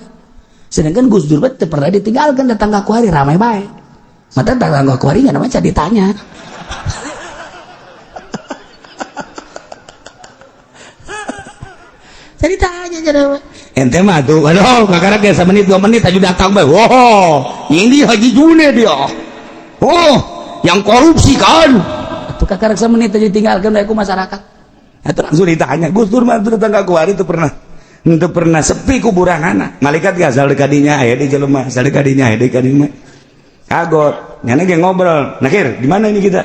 sedangkan Gus Dur teu pernah ditinggalkan. Datang ka kuari ramai bae, mata datang ka kuari nggak namanya ditanya. Jadi tanya jadi Ente mah tuh, aduh, kakak kayak semenit 2 menit aja datang bae. Wow, ini Haji June dia. Oh, yang korupsi kan? Tuh kakak semenit aja ditinggalkan ku masyarakat. Itu langsung ditanya, Gus Dur mah datang ke kuari itu pernah sepi kuburan anak. Malaikat gak asal kadinya, aya di jelema, asal kadinya, aya di kadinya. Kagot, nyana ge ngobrol. Nakir, di mana ini kita?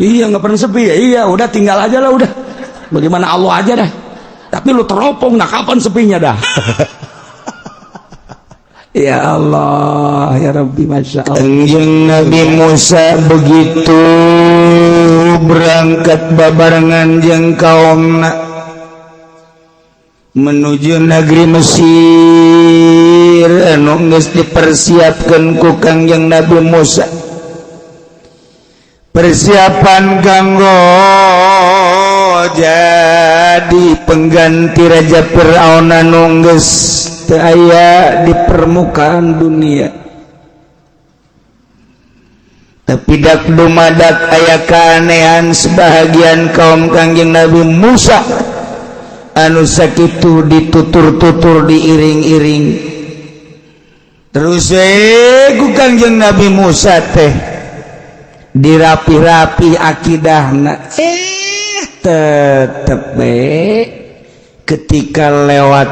Iya, nggak pernah sepi ya. Iya, udah tinggal aja lah udah. Bagaimana Allah aja dah. Tapi lu teropong, nah kapan sepinya dah? Ya Allah, ya Rabbi, Masya Allah. Kangjeng Nabi Musa begitu berangkat babarengan jeung kaumna menuju negeri Mesir anu geus dipersiapkeun ku Kangjeng Nabi Musa, persiapan kanggo jadi pengganti Raja Fir'aun anu geus teu aya di permukaan dunia. Tapi dak dumadak aya keanehan sebahagian kaum Kangjeng Nabi Musa anu sakitu ditutur-tutur, diiring-iring terus ku Kangjeng Nabi Musa teh, dirapi-rapi akidahna. Tetep ketika lewat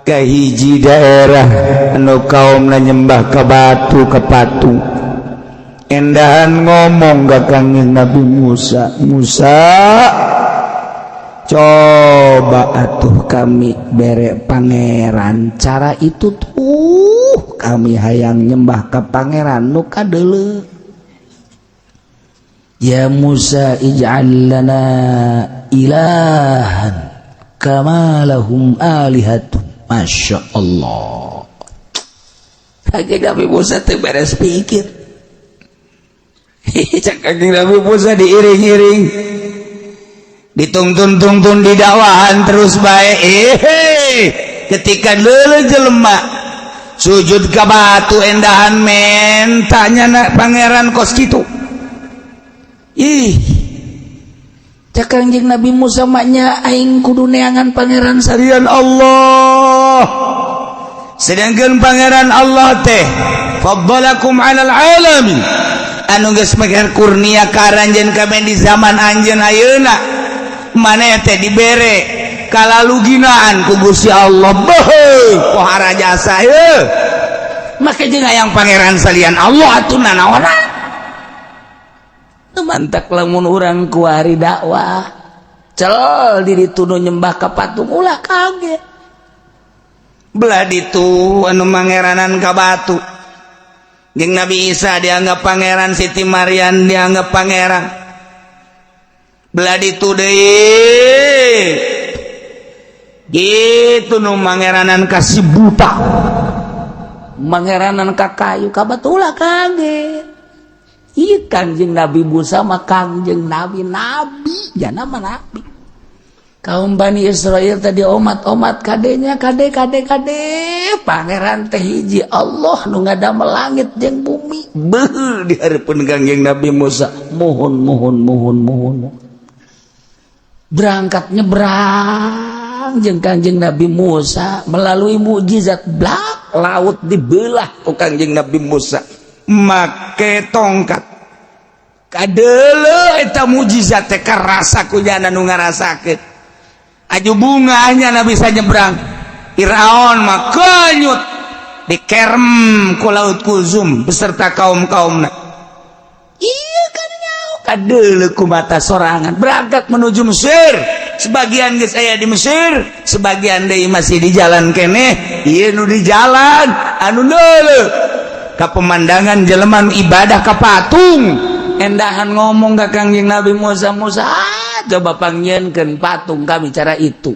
ke hiji daerah anu kaum nyembah ke batu, ke patung, endahan ngomong ke Kangjeng Nabi Musa, "Musa, coba atuh kami bere pangeran cara itu tuh, kami hayang nyembah ke pangeran nu kadeuleu." Ya Musa, ij'al lana ilahan kama lahum alihatun. Masya Allah. Kanjeng Nabi Musa teu beres pikir. Cak Kanjeng Nabi Musa diiring-iring, ditungtun-tungtun, didakwahan terus bae. Ketika leuleuh jelema sujud ke batu, endahan mentanya na pangeran kos kitu. Ih, cak Kangjeng Nabi Musa, maknya aing kudu neangan pangeran salian Allah, sedangkan pangeran Allah teh faddalakum 'alal alamin, anu geus meger kurnia ka aranjeun kabeh di zaman anjeun ayeuna. Maneh teh dibere kalaluginaan ku Gusti Allah, beuh, pohara jasa ye, make jeung hayang pangeran salian Allah atuh nanaonan? Mantak lamun urang kuari dakwah cel diri tunu nyembah ka patung, ulah kaget. Belah ditu anu mangeranan ka batu jeung Nabi Isa dianggap pangeran, Siti Maryam dianggap pangeran. Belah ditu deui gitu nu mangeranan kasih buta, mangeranan ka kayu, ka batu, ulah kaget. Iya, Kangjeng Nabi Musa mah Kangjeng Nabi, nabi jana mah nabi. Kaum Bani Israel tadi omat-omat kadenya, kade kade kade, pangeran teh hiji, Allah nu ngadamel langit jeung bumi. Beuh, di hareupeun Kangjeng Nabi Musa. Mohon, mohon, mohon, mohon. Berangkat nyebrang jeung Kangjeng Nabi Musa melalui mukjizat blak laut dibelah ku Kangjeng Nabi Musa make tongkat. Kadeuleu eta mukjizat teh, karasa ku jana nu ngarasakeun. Aju bunganya na bisa nyebrang. Firaun mah kenyut dikerem ku laut Kulzum beserta kaum-kaumna. Iya kan? Kadeuleu ku mata sorangan, berangkat menuju Mesir. Sebagian geus aya di Mesir, sebagian deui masih di jalan keneh. Ieu nu di jalan anu deuleu ka pemandangan jelema nu ibadah ka patung, endahan ngomong ka Kangjeng Nabi Musa, "Musa, coba pangnyieunkeun patung kami cara itu."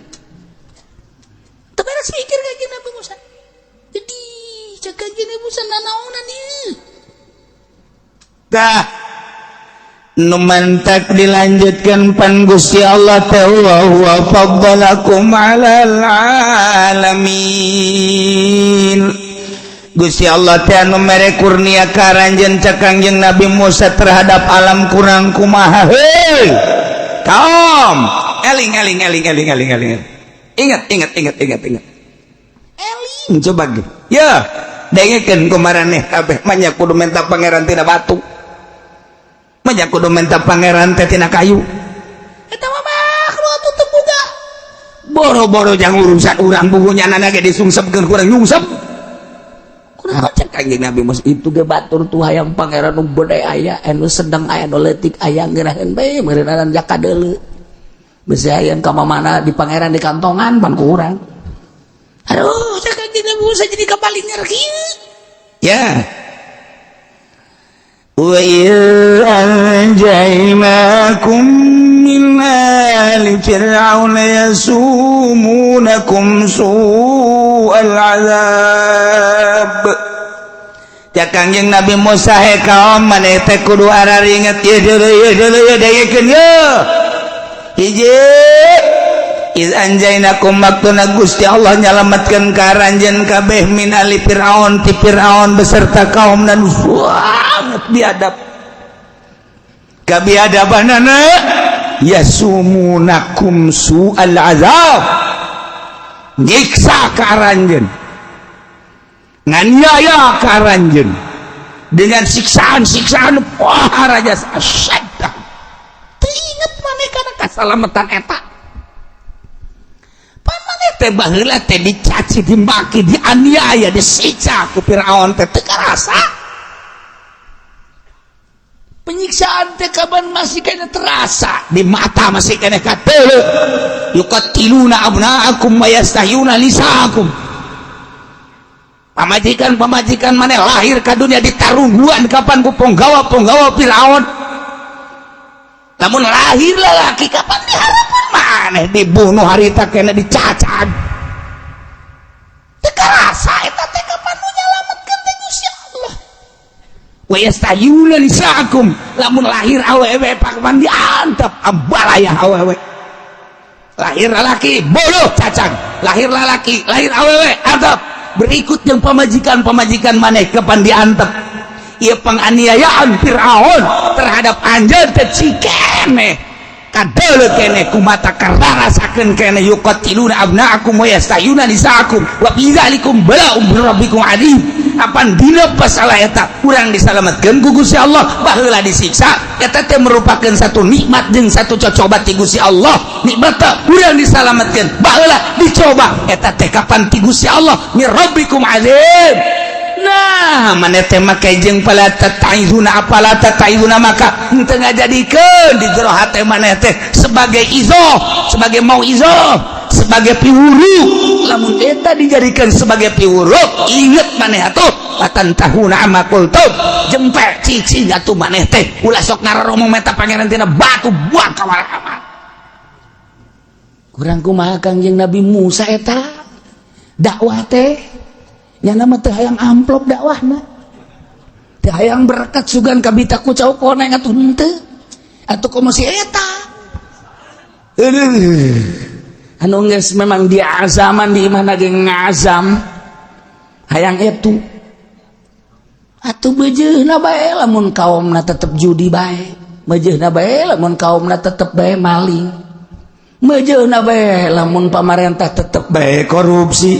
Teu beres mikir Kangjeng Nabi Musa. Jadi cek Kangjeng Nabi Musa, "Nanaonan ieu?" Tah, nu mantak dilanjutkan pan Gusti Allah teh wa huwa faddalakum 'alal alamin. Gusti Allah teh anu mere kurnia ka aranjeun, cek Kangjeng Nabi Musa, terhadap alam kurang kumaha. Heuy kaum, eling eling eling eling eling eling, ingat ingat ingat ingat ingat, eling coba ge ya, dengekeun ku maraneh kabeh. Manya kudu menta pangeran tina batu, manya kudu menta pangeran teh tina kayu? Eta mah makhluk atuh, teu boga boro-boro jang urusan urang, bukunya nana ge disungsepkeun kurang nyungsep. Kunaon cek Kanjeng Nabi Musa itu ge batur tuh hayang pangeran nu gede aya, anu sedang aya, nu leutik aya, ngeraheun bae meureunana jakadeuleu besi hayang ka mana di pangeran di kantongan pan ku urang. Aduh, cek Kanjeng Nabi Musa jadi kabalinger kieu ya. وإذ أنجيناكم من آل فرعون يسومونكم سوء العذاب. Ya Kangjeng Nabi Musa, he kaum, maneh teh kudu araringet ieu deuleu, ieu deuleu, ieu dengekeun ye. Hiji, iz anjainakum, waktuna Gusti Allah nyalametkeun ka aranjeun kabeh, min ali Fir'aun, ti Fir'aun beserta kaum dan banget biadab kabiadabanana, yasumunakum su'al azab, nyiksa ka aranjeun, nganiaya ka aranjeun dengan siksaan-siksaan. Wah, raja asyaddah. Teu inget maneh kana kasalamatan eta? Pan maneh teh baheula teh dicaci, dimaki, dianiaya, disiksa ku Firaun teh, teu karasa penyiksaan teh? Kapan masih kena terasa di mata, masih kena kateuleu, yuqatiluna abna'akum wa yastahyuna nisa'akum. Pamajikan pamajikan maneh lahir ka dunia ditarungguan kapan ku ponggawa ponggawa Firaun. Namun lahir lelaki kapan diharapan maneh dibunuh harita kena dicacag. Teu karasa eta teh kapan nu nyalametkeun teh Gusti Allah? Wa yastahyuna nisa'akum, lamun lahir awewe kapan diantep ambalaya awewe. Lahir lalaki boluh cacag, lahir lalaki, lahir awewe antep. Berikut yang pamajikan-pamajikan maneh kapan diantep. Ieu penganiayaan Fir'aun terhadap anjeun teh cikene kadeuleu kene ku mata, kararasakeun kene. Yuqatiluna abna'akum wa yastahyuna nisa'akum wa fi dzalikum bala'un min rabbikum adzim. Apan dina pasalah eta urang disalametkeun ku Gusti Allah? Baheula disiksa, eta teh merupakan satu nikmat jeung satu cocoba ti Gusti Allah. Nikmat urang disalametkeun, baheula dicoba, eta teh kapan ti Gusti Allah, min rabbikum adzim. Nah, maneh teh make jeung fala tattaizuna, apala tattaizuna, maka henteu ngajadikeun di jero hate maneh teh sebagai izo, sebagai mau izo, sebagai piwuru. Lamun eta dijadikan sebagai piwuru, inget maneh atuh, fatantahuna amma qultum, jempe cicing atuh maneh teh, ulah sok ngaroromong meta pangeran tina batu, buang ka mana. Kurang kumaha Kangjeng Nabi Musa eta dakwah teh? Nyana mah teu hayang amplop dakwahna, teu hayang berkat, sugan kabita ku cau koneng atuh, henteu atuh. Komo si eta anu geus memang dia azaman di imahna ge ngazam hayang itu atuh, beujeuna bae lamun kaumna tetep judi bae, beujeuna bae lamun kaumna tetep bae maling, beujeuna bae lamun pamarentah tetep bae korupsi,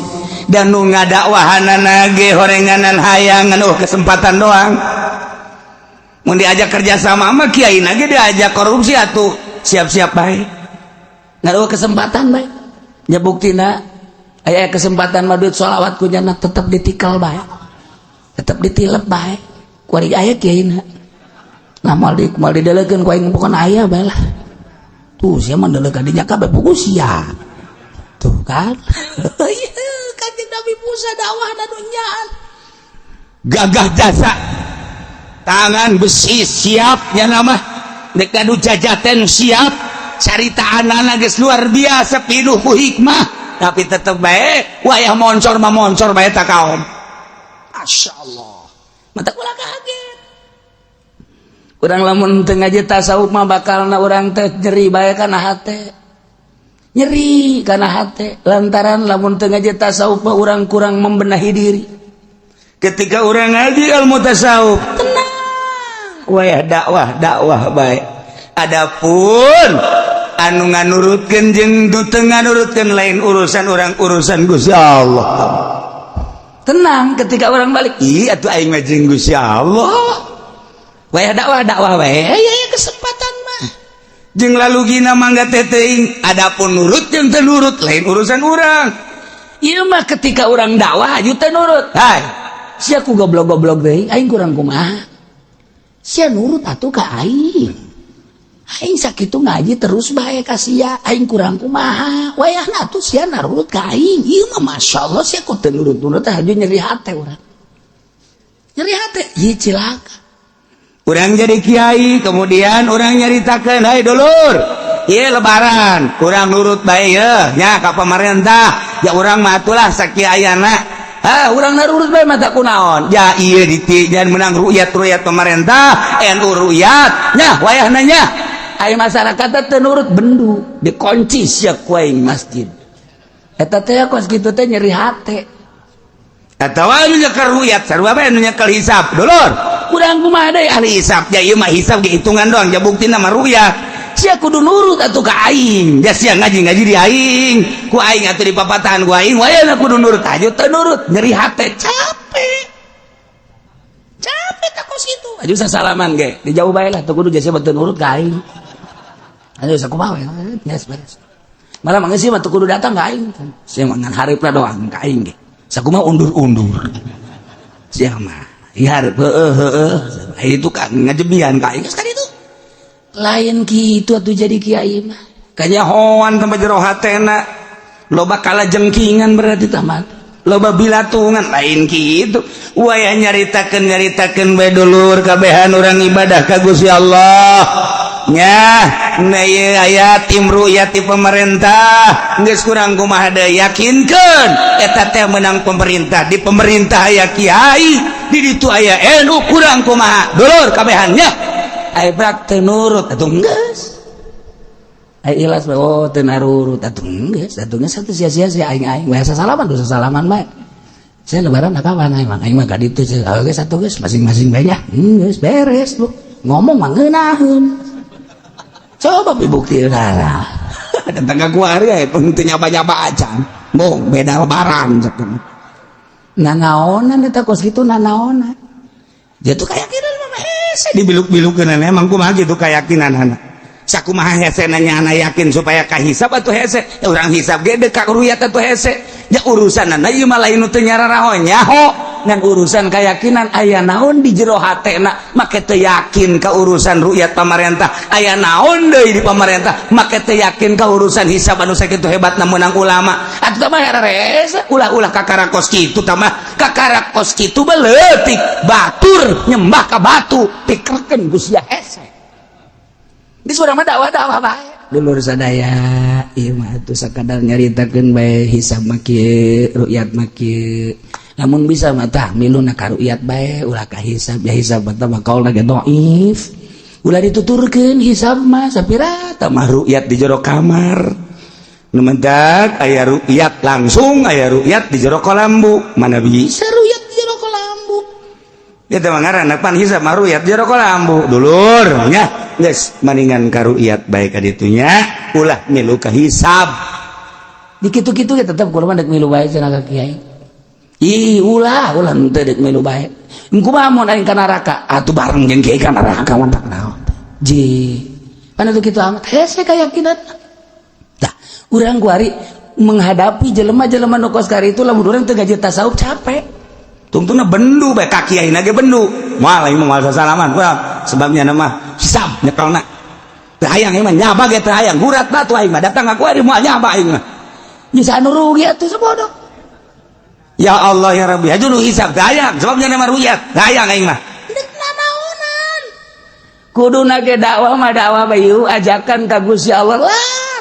dan nu ngadakwahanana ge horenganan hayang anu kesempatan doang. Mun diajak kerja sama sama kiai ge diajak korupsi atuh siap-siap bae, ngaruh kesempatan bae nya. Buktina aya kesempatan mah duit sholawat ku nyana tetep ditikal bae, tetep ditilep bae, kuari aya kiai na. Nah, moal di moal didelekeun ku aing, pokona aya bae lah. Tuh, sia mah ndelek ka dinya kabeh, puguh sia. Tuh kan. Kanjeng Nabi Musa dakwah nu nyaan. Gagah jasa, tangan besi siapnya, nama dek ngadu jajaten siap, carita anak geus luar biasa, pinuh ku hikmah, tapi tetep bae wayah moncor mah moncor bae ta kaum. Masya Allah, mata kula kaget. Urang lamun teu ngaji tasawuf mah bakalna urang teh nyeri bae kana hate, nyeri kana hate, lantaran lamun teu ngaji tasawuf mah urang kurang membenahi diri. Ketika urang ngaji ilmu tasawuf, tenang. Wayah dakwah, dakwah bae. Adapun anu nganurutkeun jeung nu teu nganurutkeun lain urusan urang, urusan Gusti Allah. Tenang ketika orang balik. Ih, atuh aing mah jeung Gusti Allah. Wayah dakwah, dakwah wae ya, ya kesempatan mah. Jeung lalu gina mangga teteuing. Adapun nurut jeung teu nurut lain urusan urang. Ieu mah ketika orang dakwah aju teu nurut. Hai. Sia ku goblok-goblok deui, aing kurang kumaha? Sia nurut atuh ka aing. Aing sakitu ngaji terus bae ka sia, aing kurang kumaha? Wayahna atuh sia narurut ka aing. Ieu mah masyaallah, sia ku teu nurut-nurut teh aju nyeri hate urang. Nyeri hate, ieu cilaka. Urang jadi kiai, kemudian urang nyaritakeun, "Hai dulur, ieu Lebaran kurang nurut bae ye nya ka pemerintah." Ya urang mah atulah sakiayana. Ah, urang narurut bae mata kunaon? Ya iya, ditijan menang rukyat-rukyat pemerintah, NU rukyat nya wayahna nya. Aya masyarakat teu nurut, bendu, dikunci sia ku aing masjid. Eta teh kos kitu teh nyeri hate. Atawa anu nyekel rukyat sarua bae anu nyekel hisab, dulur. Kurang kumaha deui? Ahli hisab ya, ieu mah hisab ge hitungan doang, ja buktina mah rukyat. Sia kudu nurut atuh ka aing. Ya sia ngaji-ngaji di aing, ku aing atuh di papatahan ku aing, wayahna kudu nurut aja teu nurut, nyeri hate, capek. Capek tak kos kitu. Aju sasalaman ge, di jauh bae lah, teu kudu jasa teu nurut ka aing. Ayo sakumaha we, beres beres. Malah mah sih mah teu kudu datang ka aing. Sia mah ngan hareup doang ka aing ge. Sakumaha undur-undur. Sia mah ieu hareup heueuh heueuh. Itu kan ngajebian ka aing sekali itu. Lain kitu atuh jadi kiai mah. Kanyahoan tempat jero hatena loba kala jengkingan, berarti tamat. Loba bilatungan, lain kitu. Wayah nyaritakeun, nyaritakeun bae dulur, kabehan urang ibadah ka Gusti Allah nya. Nah, ieu aya tim rukyat ti pemerintah, geus kurang kumaha deui, yakinkeun eta teh menang pemerintah, di pemerintah aya kiai, di ditu aya NU, kurang kumaha dulur kabehannya? Ai prak teu nurut atuh geus. Ai ikhlas bae, oh teu narurut atuh geus, atuh geus satu sia-sia sia aing aing we salaman dosa salaman bae. Saya Lebaran kapan aing mah? Aing mah ka ditu geus atuh geus masing-masing bae nya. Geus beres bu. Ngomong mah ngeunaheun. Coba bukti lah. Datang ka kuari ya teu nyaba-nyaba acan. Bung beda Lebaran cek. Nah, naonan eta kos kitu nanaonan. Dia tuh keyakinan mah hese. Dibiluk-bilukeun emang kumaha gitu keyakinan anak. Sakumaha hese nanya anak yakin supaya kahisab atuh hese. Ya urang hisab ge deuk ka ruyat atuh hese. Ya urusan ieu mah lain nu teu nyararaho nyaho, ngan urusan keyakinan. Aya naon di jero hatena make teu yakin ka urusan rukyat pamarentah? Aya naon deui di pamarentah make teu yakin ka urusan hisab anu sakitu hebatna meunang ulama? Atuh mah rese. Ulah-ulah kakara kos kitu tah mah, kakara kos kitu beletik batur nyembah ka batu pikerkeun ku sia hese. Di surah mah dakwah, dakwah bae dulur sadaya. Ieu mah atuh sakadar nyaritakeun bae, hisab mah kieu, rukyat mah kieu. Lamun bisa mah tah miluna ka rukyat bae, ulah ka hisab. Ya hisab mah mah kaulna ge dhaif, ulah dituturkeun hisab mah sapira. Tah mah rukyat di jero kamar nu mentak aya rukyat langsung, aya rukyat di jero kolambu, mana bisa rukyat di jero kolambu? Ya teh mah ngaranna pan hisab mah rukyat jero kolambu, dulur nya. Geus maningan ka rukyat bae ka ditunya, ulah milu ka hisab. Di kitu-kitu ge tetep kudu mah dek milu bae cenah ka kiai. Ih, ulah ulah henteu dek milu bae. Kumaha mun aing ka neraka? Atuh bareng jeung kiai ka neraka mah tak naon. Ji. Pan itu kitu amat hese keyakinan. Tah, urang kuari menghadapi jelema-jelema nu kos kari itu, lamun urang teu ngaji tasawuf capek. Tungtungna bendu bae ka kiai ge bendu. Moal aing mah moal sasalaman. Dakwah sebabnya nama hisab nyekelna. Teu hayang ieu mah, nyaba ge teu hayang, gurat batu aing mah datang aku ari moal nyaba aing mah. Bisa anu rugi atuh sebodoh. Ya Allah ya Rabbi, aju nu hisab teu hayang sebabnya nama ruyat, teu hayang aing mah. Dek nanaonan. Kuduna ge dakwah mah dakwah bayu ajakan ka Gusti Allah lah.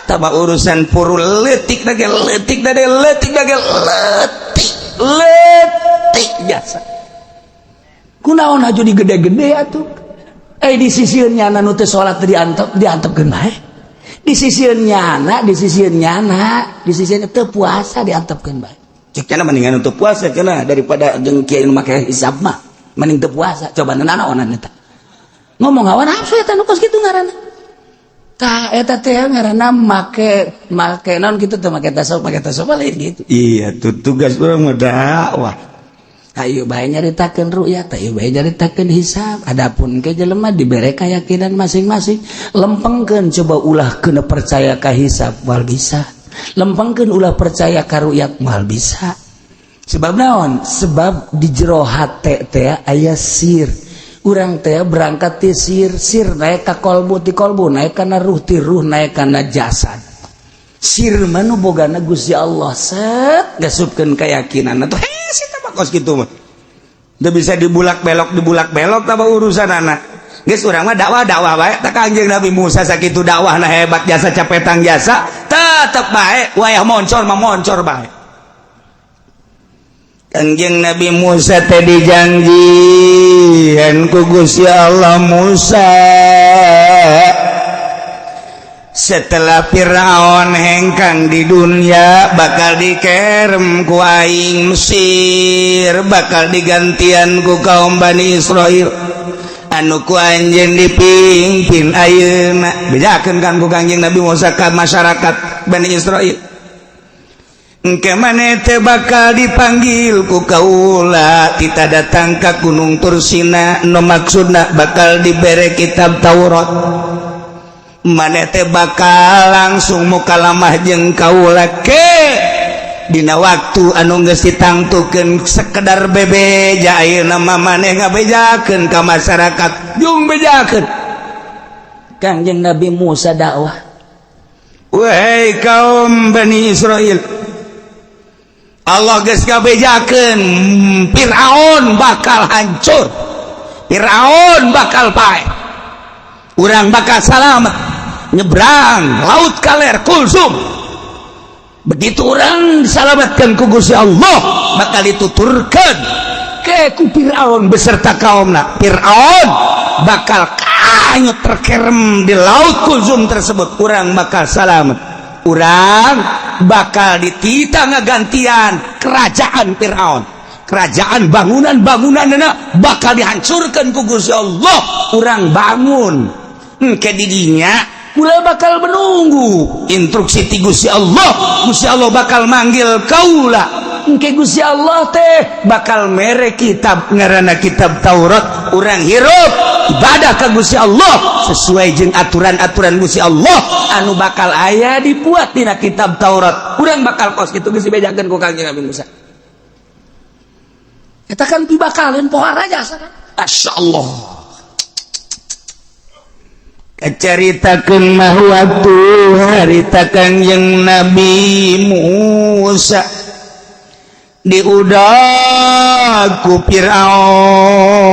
Tama urusan puru leutik da ge leutik da ge leutik da ge leutik leutik jasa. Kunaon aju digede-gede atuh. Di sisieun nyana nu teu salat diantep diantepkeun bae. Di sisieun nyana, di sisieun nyana, di sisieun teu puasa diantepkeun bae. Cek cenah mendingan untuk puasa cenah daripada jeung kiai nu make hisab mah. Mending teu puasa, coba nanaonan eta. Ngomong hawa nafsu eta nu kos kitu ngaranna. Tah eta teh ngaranna make make naon kitu teh make tasawuf lain gitu. Iya, tuh tugas urang mah dakwah. Ayo bae nyaritakeun ru'yat, ayo bae nyaritakeun hisab. Adapun ke jelema dibere keyakinan masing-masing. Lempengkeun coba ulah kena percaya ka hisab moal bisa. Lempengkeun ulah percaya ka ru'yat moal bisa. Sebab naon? Sebab di jero hate teh aya sir. Urang teh berangkat ti sir, sir naik ka kolbu, ti kolbu naik kana ruh, ti ruh naik kana jasad. Sir mah nu bogana Gusti Allah set gasupkeun keyakinan atuh hese tah kos kitu mah. Teu bisa dibulak belok tah urusan anak. Geus urang mah dakwah dakwah bae tah Kangjeng Nabi Musa sakitu dakwahna hebat jasa capetang jasa tetep bae wayah moncor mah moncor bae. Kangjeng Nabi Musa teh dijanjian ku Gusti Allah, Musa, setelah Fir'aun hengkang di dunia bakal dikerem ku aing Mesir, bakal digantian ku kaum Bani Israel anu ku anjeun dipimpin ayeuna. Bejakeun kan ku Kangjeng Nabi Musa ka masyarakat Bani Israel, engke maneh teh bakal dipanggil ku kaula, kita datang ka Gunung Tursina, nu maksudna bakal dibere kitab Taurat. Maneh teh bakal langsung mukalamah jeung kaula ke dina waktu anu geus ditangtukeun. Sekedar bebeja ayeuna mah maneh ngabejakeun ka masyarakat, jung bejakeun. Kangjeng Nabi Musa dakwah, "Wahai kaum Bani Israel, Allah geus ngabejakeun Fir'aun bakal hancur, Fir'aun bakal paeh, urang bakal salamet nyebrang laut kaler Kulsum. Begitu urang disalamatkan ku Gusti Allah, bakal dituturkan ke ku Fir'aun beserta kaumna. Fir'aun bakal kanyut terkerem di laut Kulsum tersebut. Urang bakal salamet, urang bakal ditita ngagantian kerajaan Fir'aun, kerajaan bangunan-bangunan bakal dihancurkan ku Gusti Allah, urang bangun ke didinya. Kula bakal menunggu instruksi ti Gusti Allah. Gusti Allah bakal manggil kaula. Engke Gusti Allah teh bakal mere kitab ngaranna kitab Taurat. Urang hirup ibadah ka Gusti Allah sesuai jeung aturan-aturan Gusti Allah anu bakal aya dibuat dina kitab Taurat. Urang bakal kos kitu." Geus dibejakeun ku Kangjeng Nabi Musa. Eta kan pibakalin pohara jasa kan. Masya Allah. Kacaritakeun mah waktu harita Kangjeng Nabi Musa diudag ku Fir'aun.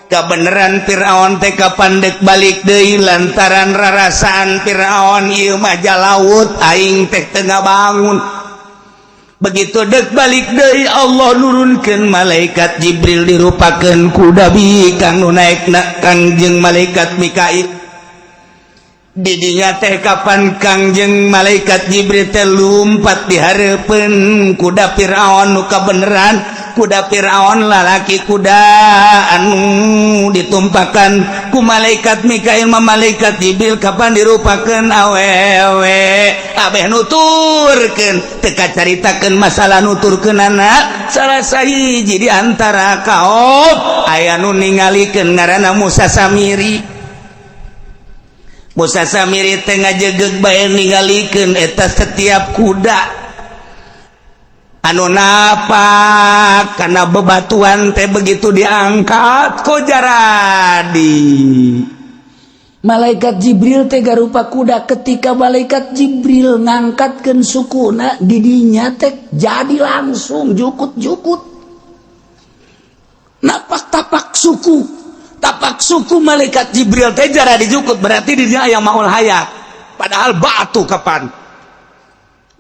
Kebenaran Fir'aun teh kapan dek balik deui lantaran rarasaan Fir'aun ieu mah laut aing teh teu bangun. Begitu dek balik deui, Allah nurunkeun malaikat Jibril dirupakeun kuda bikang, nu naekna Kangjeng malaikat Mikail. Didinya teh kapan Kangjeng malaikat Jibril teh lumpat di hareupeun kuda Fir'aun, nu kabeneran kuda Fir'aun lalaki kuda anu ditumpakan ku malaikat Mikail ma malaikat Jibril kapan dirupakeun awewe. Abeh nuturkeun teu kacaritakeun masalah nuturkeun anak. Salah sahiji di antara kaum aya nu ningalikeun ngaranna Musa Samiri. Musa Samiri teh ngajegeg bae ningalikeun eta setiap kuda. Anu napak karena bebatuan teh begitu diangkat kok jaradi. Malaikat Jibril teh garupa kuda. Ketika malaikat Jibril ngangkatkeun sukuna, didinya teh jadi langsung jukut-jukut napak tapak suku, tapak suku malaikat Jibril teh jara dijukut. Berarti didinya aya maul hayat, padahal batu. Kapan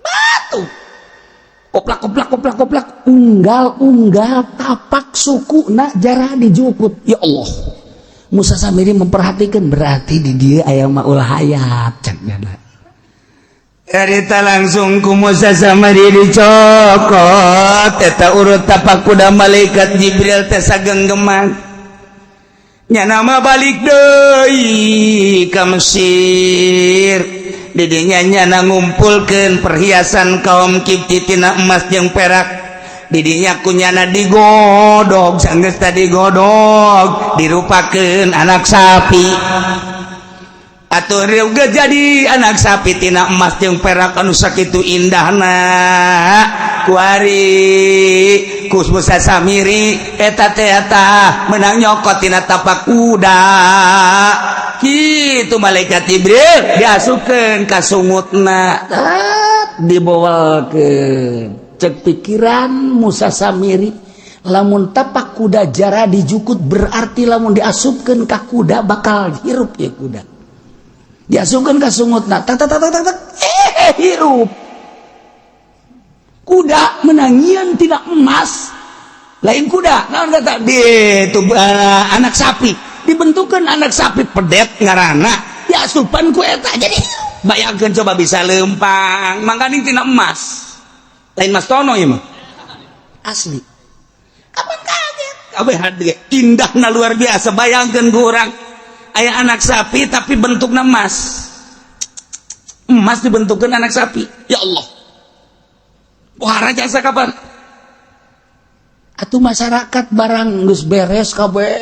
batu koplak koplak koplak koplak, unggal unggal tapak suku nak jara dijukut. Ya Allah, Musa Samiri memperhatikan, berarti di dia aya maul hayat cek. Carita langsung ku Musa Samiri dicokot eta urut tapak kuda malaikat Jibril teh sagenggeman. Nya nama balik deui ka Mesir. Didinya nyana ngumpulkeun perhiasan kaum Kipti tina emas jeung perak. Didinya kunyana digodog. Sanggeus tadi godog, dirupakeun anak sapi. Atuh juga jadi anak sapi tina emas jeung perak anu sakitu indahna. Kuari ku Musa Samiri eta teh eta menang nyokot tina tapak kuda kitu malaikat Jibril, diasupkeun ka sungutna, Dibawakeun. Cek pikiran Musa Samiri, lamun tapak kuda jara dijukut, berarti lamun diasupkeun ka kuda bakal hirup ya kuda. Diasupkeun ka sungutna, tak tak tak tak tak, eh, hirup kuda. Menangian tidak emas lain kuda naon kata di itu anak sapi, dibentukkan anak sapi pedet ngarana, diasupan ku eta jadi bayangkan coba bisa lempang. Makanya tina emas, lain Mas Tono ieu mah asli. Kapan kaget kabeh indahna luar biasa. Bayangkan ku urang aya anak sapi tapi bentukna emas, emas dibentukkan anak sapi. Ya Allah, wah, jasa kapan. Atuh masyarakat barang geus beres kabeh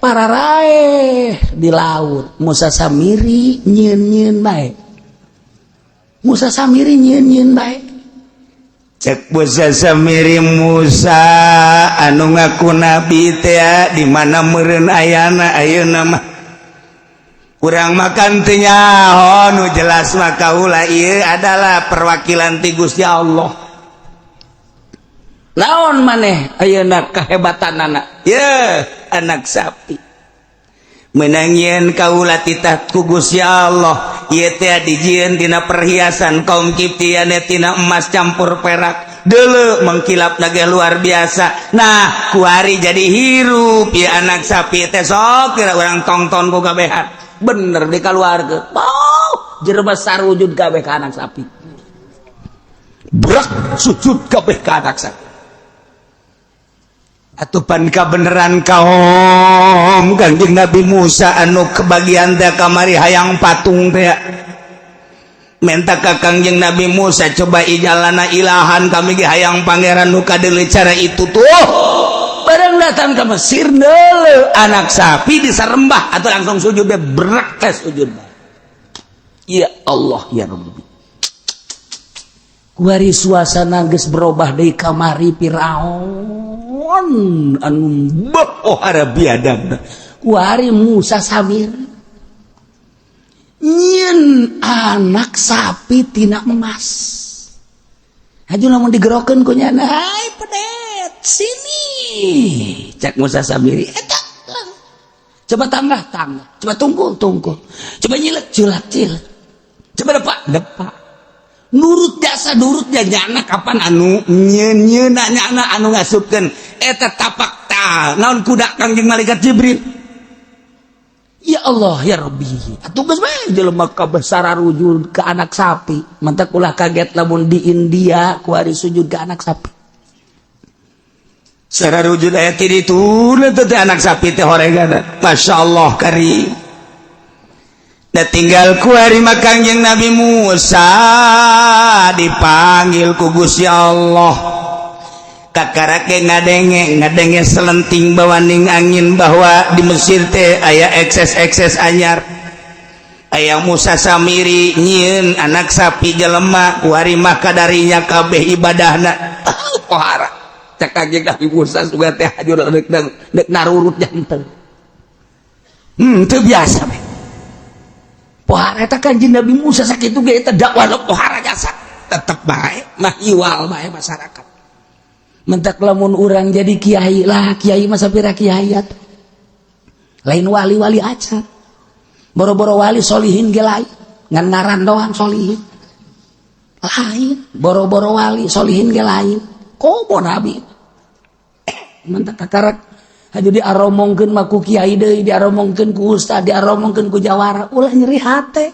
pararaeh di laut. Musa Samiri nyieun-nyieun bae, Musa Samiri nyieun-nyieun bae. Cek Musa Samiri, Musa anu ngaku nabi teh di mana meureun ayana ayeuna mah? Kurang makan teu nyaho. Nu jelas mah kaula ieu adalah perwakilan ti Gusti Allah. Naon maneh ayeuna kehebatan anak? Ye, anak sapi menangieun kaula titah ku Gusti Allah. Ieu teh dijieun dina perhiasan kaum Kiptian tina emas campur perak. Deuleu mengkilap ge luar biasa. Nah, kuari jadi hirup ya anak sapi teh. Sok kira urang tongton ku kabehan. Bener dikaluarkeun. Oh, jelema sarujud kabeh ka anak sapi. Brak sujud kabeh ka anak sapi. Atuh pan kabeneran kaum Kangjeng Nabi Musa anu kebagian teh kamari hayang patung teh menta ka Kangjeng Nabi Musa, coba ijalana ilahan, kami ge hayang pangeran nu kadeuleu cara itu tuh. Barang datang ke Mesir, deuleu anak sapi disarembah atau langsung sujud deh, berak tes sujud. Ya Allah, ya Rabbi. Kuari suasana geus berubah deui. Kamari Firaun anu oh biadab, kuari Musa Samir nyieun anak sapi tina emas. Haju lamun digerokeun ku nyana, "Hai pedet, sini." Cek Musa Samiri eta, coba tangga tangga, coba tungkul tungkul, coba nyilek cilak cilak, coba depak depak, nurut jasa nurut ya. Nyana kapan anu nyeun nyeuna, nyana anu ngasupkeun eta tapak ta naon kuda Kangjeng malaikat Jibril. Ya Allah, ya Rabbi. Atuh geus bae jelema kabeh sararujud ke anak sapi. Mantak ulah kaget lamun di India kuari sujud ke anak sapi. Sararujud aya ti ditu teh anak sapi teh horegana. Masya Allah karim. Da tinggal kuari mah Kangjeng Nabi Musa dipanggil ku Gusti Allah. Kakarake ngadenge ngadenge selenting bawaning angin bahwa di Mesir teh aya ekses-ekses anyar, aya Musa Samiri nyieun anak sapi jelema. Kuari mah kadarinya kabeh ibadahna. Pohara cek Kanjeng Nabi Musa sugan teh hajur dek dek narurut jantung. Teu biasa we. Pohara eta Kanjeng Nabi Musa sakitu ge eta dakwah pohara jasa. Tetep bae mah iwal bae masyarakat. Mentak lamun urang jadi kiai lah, kiai mah sapira kiai atuh. Lain wali-wali acan. Boro-boro wali, solihin ge lain. Ngan ngaran doang solihin. Lain, boro-boro wali, solihin ge lain. Komo nabi. Mentak kakarak haju diaromongkeun mah ku kiai deui, diaromongkeun ku ustad, diaromongkeun ku jawara, ulah nyeri hate.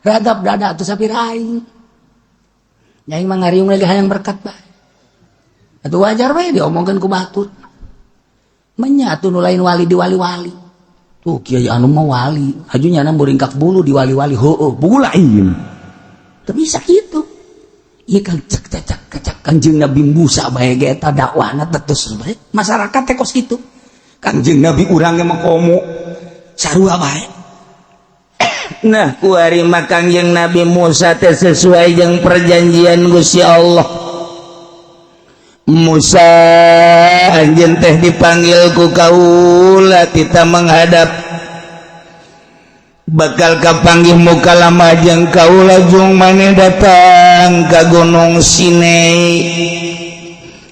Ragap dada atuh sapira aing. Aing mah ngariung lagi hayang berkat bae. Atuh wajar bae diomongkeun ku batur. Menyatu nu lain wali di wali-wali. Tuh kiai anu mah wali, haju nyana buringkak bulu di wali-wali, heueuh, bulu lain. Teu bisa kitu. Ieu kan cek cek cek cek Kanjeng Nabi Musa bae ge eta dakwahna terus bae. Masyarakat teh kos kitu. Kanjeng Nabi urang ge mah komo sarua bae. Nah, kuari mah Kanjeng Nabi Musa teh sesuai jeung perjanjian Gusti Allah. Musa, anjeun teh dipanggil ku kaula tita menghadap, bakal kapanggih mukalamah jeung kaula, jung maneh datang ka Gunung Sinai.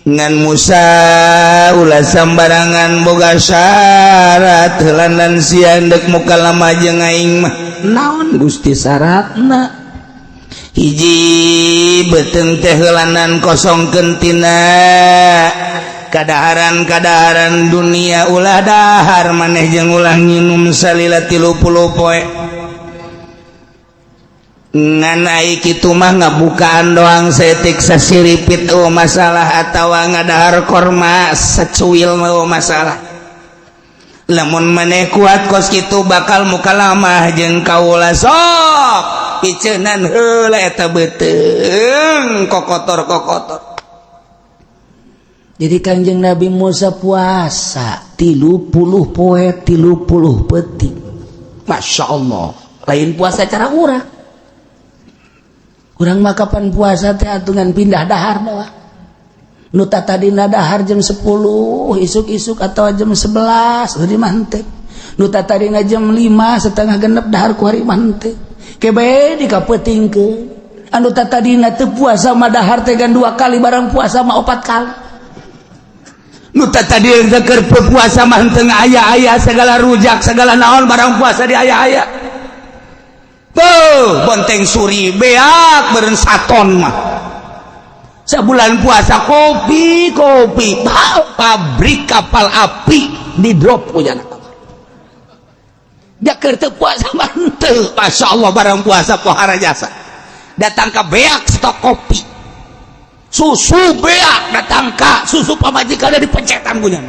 Ngan Musa, ulah sambarangan boga syarat heulan sia dek mukalamah jeung aing mah. Naon Gusti syaratna? Hiji, beuteung teh heulanan kosongkeun tina kadaharan-kadaharan dunia, ulah dahar maneh jeung ulah nginum salila 30 poe. Ngan ai kitu mah ngabukaan doang saeutik sasiripit oh masalah, atawa ngadahar korma sacuil mah oh masalah. Lamun maneh kuat kos kitu bakal mukalamah jeung kaula, sok piceunan heula eta beuteung kokotor-kokotor. Jadi Kanjeng Nabi Musa puasa 30 poe 30 peuting. Masya Allah, lain puasa cara urang. Urang mah kapan puasa teh atungan pindah dahar doang. Nu tadina dahar jam 10 isuk-isuk atau jam 11 di mah henteu. Nu tadina jam 5 setengah genep dahar ku hari mah henteu. Kebe dikapeutingkeun. Anu tadina teu puasa mah dahar teh gan dua kali, barang puasa mah opat kali. Nu tadi keur puasa mah henteu aya-aya segala rujak segala naon, barang puasa di aya-aya. Tuh, bonteng suri beak beureun saton mah. Sebulan puasa kopi kopi, pabrik kapal api di drop punya. Dia keur teu puasa mah henteu. Masya Allah, barang puasa pohara jasa. Datang ke beak stok kopi. Susu beak, datang ka susu pamajikanna dipencetan punya.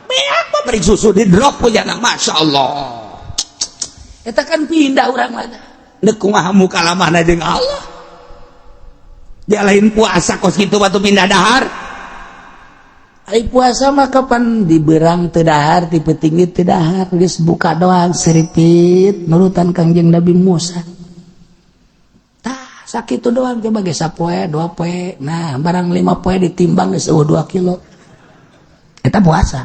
Beak pabrik susu di drop punya. Masya Allah. Eta kan pindah urang mana. Dek kumaha mukalamahna jeung Allah. Dia lain puasa kos kitu batu pindah dahar. Ari puasa mah kapan diberang teu dahar, ti peuting teu dahar, geus buka doang seripit nurutan Kangjeng Nabi Musa. Tah, sakitu doang coba ge sapoe, 2 poe. Nah, barang 5 poe ditimbang geus eueuh 2 kilo. Eta puasa.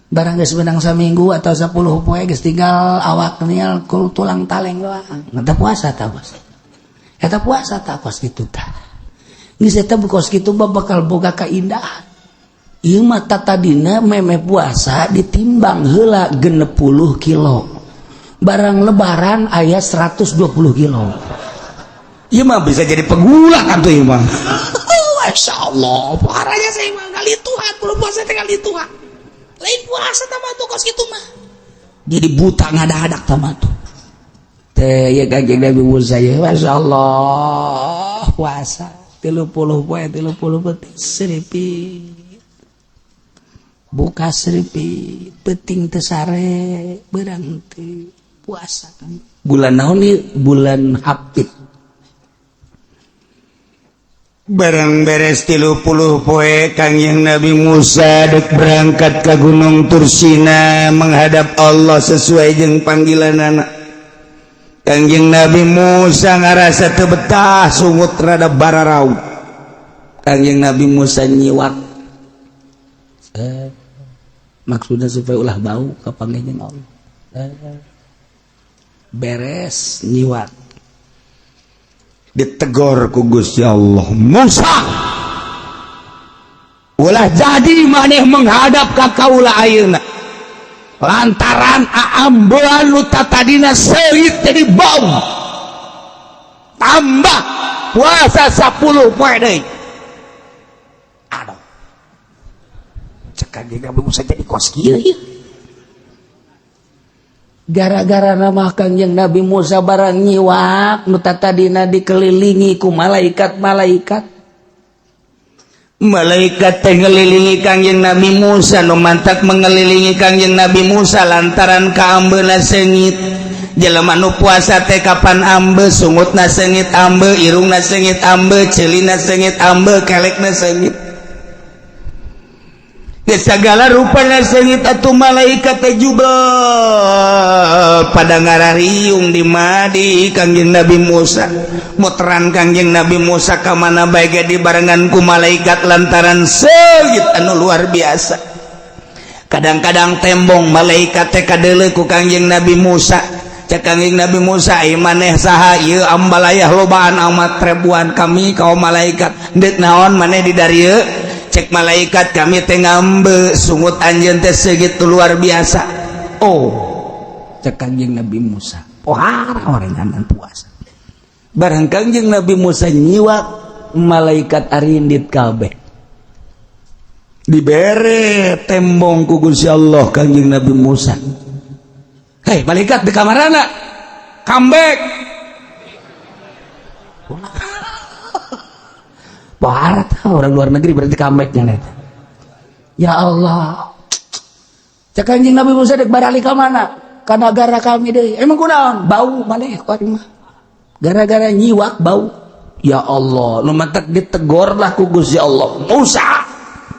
Barang geus menang saminggu atau 10 poe geus tinggal awak nial kul tulang taleng doang. Eta puasa tah bos. Eta puasa tah kos kitu tah. Geus eta kos kitu bakal boga kaindahan. Ieu mah tatadina meme puasa ditimbang heula 60 kilo. Barang lebaran aya 120 kilo. Ieu mah bisa jadi pegula kan tuh ieu mah. Masya Allah, parahnya saya mah kali Tuhan, belum puasa teh kali Tuhan. Lain puasa tah tuh kos kitu mah. Jadi buta ngadadak tah tuh. Teh ya Kanjeng Nabi Musa ya, Masya Allah, puasa 30 poe 30 peuting seripit. Buka seripit, peuting teu sare, beurang teu puasa kan. Bulan naon nih? Bulan Hafid. Barang beres 30 poe, Kangjeng Nabi Musa dek berangkat ke Gunung Tursina menghadap Allah sesuai jeung panggilan anak. Kangjeng Nabi Musa ngarasa teu betah, sungut rada bararaut. Kangjeng Nabi Musa nyiwak, maksudnya supaya ulah bau kapanggih jeung Allah. Beres nyiwak, ditegor ku Gusti Allah, Musa, ulah jadi maneh menghadap ka kaula ayeuna lantaran aambean nu tadina seungit jadi bau, tambah puasa 10 poe deui. Aduh, cek Kanjeng Nabi Musa jadi kos kieu ieu. Gara-gara nama Kangjeng Nabi Musa barang nyiwak, nu tadina dikelilingi ku malaikat-malaikat, malaikat teh ngelilingi Kangjeng Nabi Musa, nu mantak mengelilingi Kangjeng Nabi Musa lantaran kaambeuna seungit. Jelema nu puasa teh kapan ambe, sungutna seungit ambe, irungna seungit ambe, ceulina seungit ambe, kelekna seungit, segala rupana seungit. Atuh malaikat teh jubel pada ngarariung di madi Kangjeng Nabi Musa. Muteran Kangjeng Nabi Musa ka mana bae ge dibarengan ku malaikat lantaran seungit anu luar biasa. Kadang-kadang tembong malaikat teh kadeuleu ku Kangjeng Nabi Musa. Cek Kangjeng Nabi Musa, "Ieu maneh saha ieu ambalayah lobaan amat ribuan?" "Kami kaum malaikat." "Deuk naon maneh di darieu?" Cek malaikat, "Kami teh ngambe sungut anjeun teh segitu luar biasa." "Oh," cek Kangjeng Nabi Musa, "pohara orenganan puasa." Barang Kangjeng Nabi Musa nyiwak, malaikat arindit kabeh. Dibere tembong ku Gusti Allah Kangjeng Nabi Musa. "Hei malaikat, di kamarana comeback?" Barat orang luar negeri berarti comebacknya neta. Ya Allah, cek Kanjeng Nabi Musa, "Dek barali ka mana?" "Ka nagara kami deui." "Emang kunaon?" "Bau maneh ku mah gara-gara nyiwak bau." Ya Allah, nu mantak ditegor lah ku Gusti Allah, "Musa,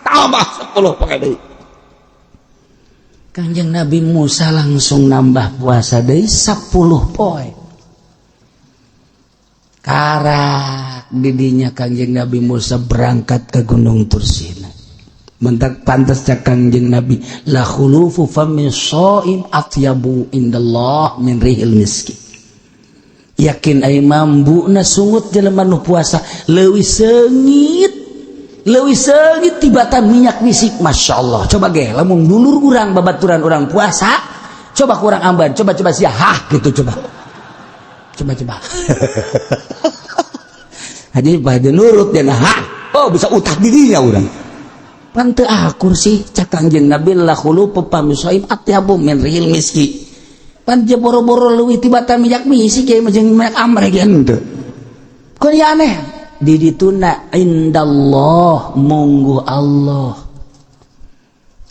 tambah 10 poe deui." Kanjeng Nabi Musa langsung nambah puasa deui 10 poe. Karak didinya Kangjeng Nabi Musa berangkat ke Gunung Tursina. Mentak pantas cak Kangjeng Nabi, la khulufu fami shaim atyabu indallah min rihil miski. Yakin ai mambuna sungut jelema nu puasa leuwih seungit, leuwih seungit tibatan minyak misik. Masya Allah, coba ge lamun dulur urang, babaturan urang puasa, coba kurang amban, coba coba sia hah gitu, coba coba coba haji pada nurut dan ha, oh bisa utak dirinya urang pan teu akur sih. Cak Kangjeng Nabi, la khulufu fami shaim atyabu min rihil miski. Pan je boro-boro leuwih tibatan minyak misik ya jeung minyak amre ge henteu. Kok ya aneh di dituna indallah, munggu Allah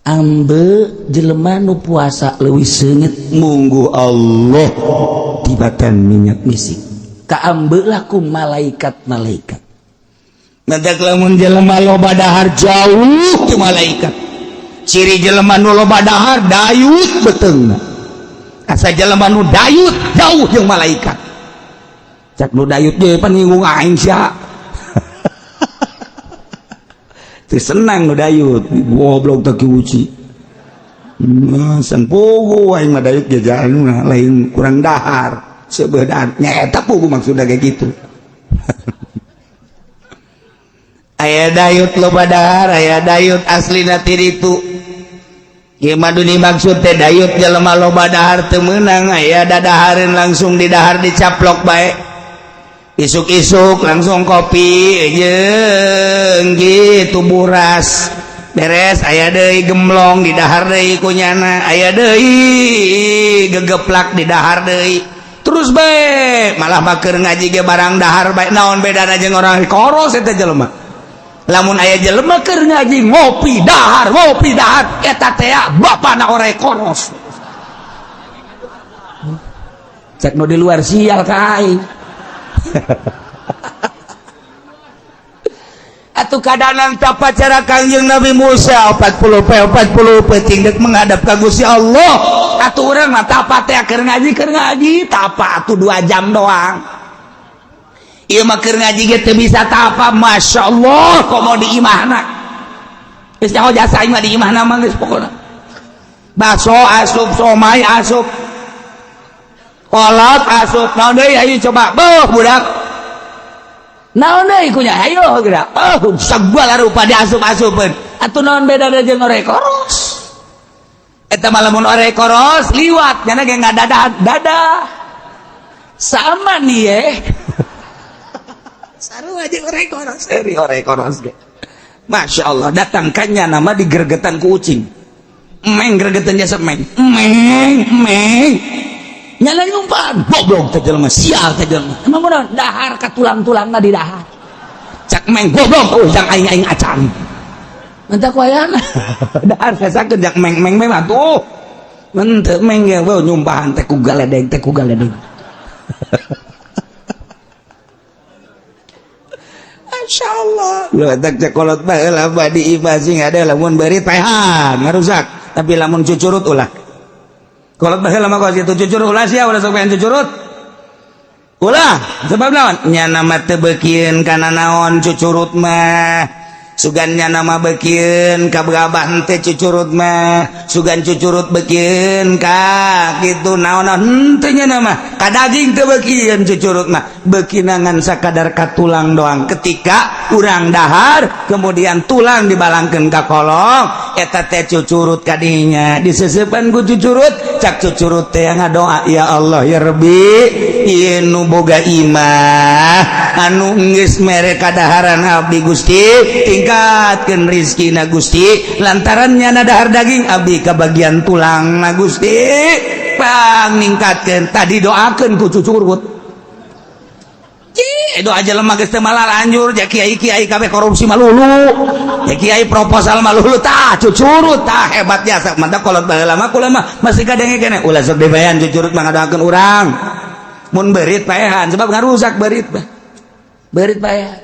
ambe jelema nu puasa leuwih seungit munggu Allah tibatan minyak misik, kaambe lah ku malaikat-malaikat. Mentak lamun jelema loba dahar jauh ti malaikat. Ciri jelema nu loba dahar dayut beuteungna. Asa jelema nu dayut jauh jeung malaikat. Cak nu dayut ge pan nyinggung aing sia. Teu senang nu dayut, goblok teh kiuci. San pugu aing mah dayut jajan lain kurang dahar. Sebedan nyata pugu maksudnya kayak gitu. Aya dayut loba dahar, aya dayut aslina ti ditu. Ieu mah nu dimaksud teh dayut jelema loba dahar teu meunang, aya dadahareun langsung di dahar dicaplok bae. Isuk-isuk langsung kopi jeung gitu buras. Beres aya deui gemlong di dahar deui kunyana, aya deui gegeplak di dahar deui. Terus bae malah maker ngaji ge barang dahar bae, naon bedana jeung orang koros eta jelema. Lamun aya jelema keur ngaji ngopi dahar eta teh bapana orang koros. Cek nu di luar sial ka aing. Atuh kadanan tapa cara Kangjeng Nabi Musa 40 poe 40 peuting deuk menghadap ka Gusti Allah. Atuh urang mah tapa teh keur ngaji tapa atuh 2 jam doang. Ieu mah keur ngaji ge teu bisa tapa, Masya Allah, komo di imahna. Geus nyaho jasa aing mah di imahna mah geus pokona. Bakso asup, somai asup, kolot asup, naon deui ayo coba, beuh budak. Naon deui kunya ayo geura. Oh, sagala rupa diasup-asupeun. Atuh naon bedana jeung orek koros? Eta mah lamun orek koros liwat nyana ge ngadadah dadah. Sama nih ye. Sarua jeung orek koros, eri orek koros ge. Masya Allah, datangkannya nama digergetan ku ucing. Meng gergetan jasa meng. Meng, meng. Nyala nyumpan, goblok teh jelema, sial teh jelema. Emang kunaon? Dahar ka tulang-tulangna di dahar. Cak meng goblok, oh jang aing-aing acan. Mentah ku ayana. Dahar sasakeun jak meng-meng meng atuh. Menteu meng ge beuh nyumpahan teh ku galedeng, teh ku galedeng. Masya Allah. Lu tak cekolot baheula badi imah sing ada lamun beurit paehan ngarusak, tapi lamun cucurut ulah. Kolot baheula mah kos kitu cucurut ulah sia ulah sok pengen cucurut. Ulah, sebab naon? Nya mah teu beukieun kana naon cucurut mah. Sugan nya nama beukieun ka gabah teh cucurut mah, sugan cucurut beukieun ka kitu naon-naon henteu nya nama. Ka daging teu beukieun cucurut mah, beukina ngan sakadar ka tulang doang. Ketika urang dahar kemudian tulang dibalangkeun ka kolong, eta teh cucurut kadinya diseseupan ku cucurut, cak cucurut teh ngadoa ya Allah ya Rabbi, ieu nu boga imah anu geus mere kadaharan abdi Gusti, tingkatkeun rizkina Gusti, lantaran nyana dahar daging abdi kabagian tulang na Gusti, pang ningkatkeun. Tadi doakeun ku cucurut. Cih, doa jelema geus teu malalanjur, ja kiai-kiai kabeh korupsi malulu, ja kiai proposal malulu, tah cucurut tah hebat jasa. Mantap kolot baheula mah kula mah masih kadenge keneh ulah sok dibayan cucurut mah ngadoakeun urang. Mun beurit paehan sebab ngarusak beurit mah. Beurit paehan.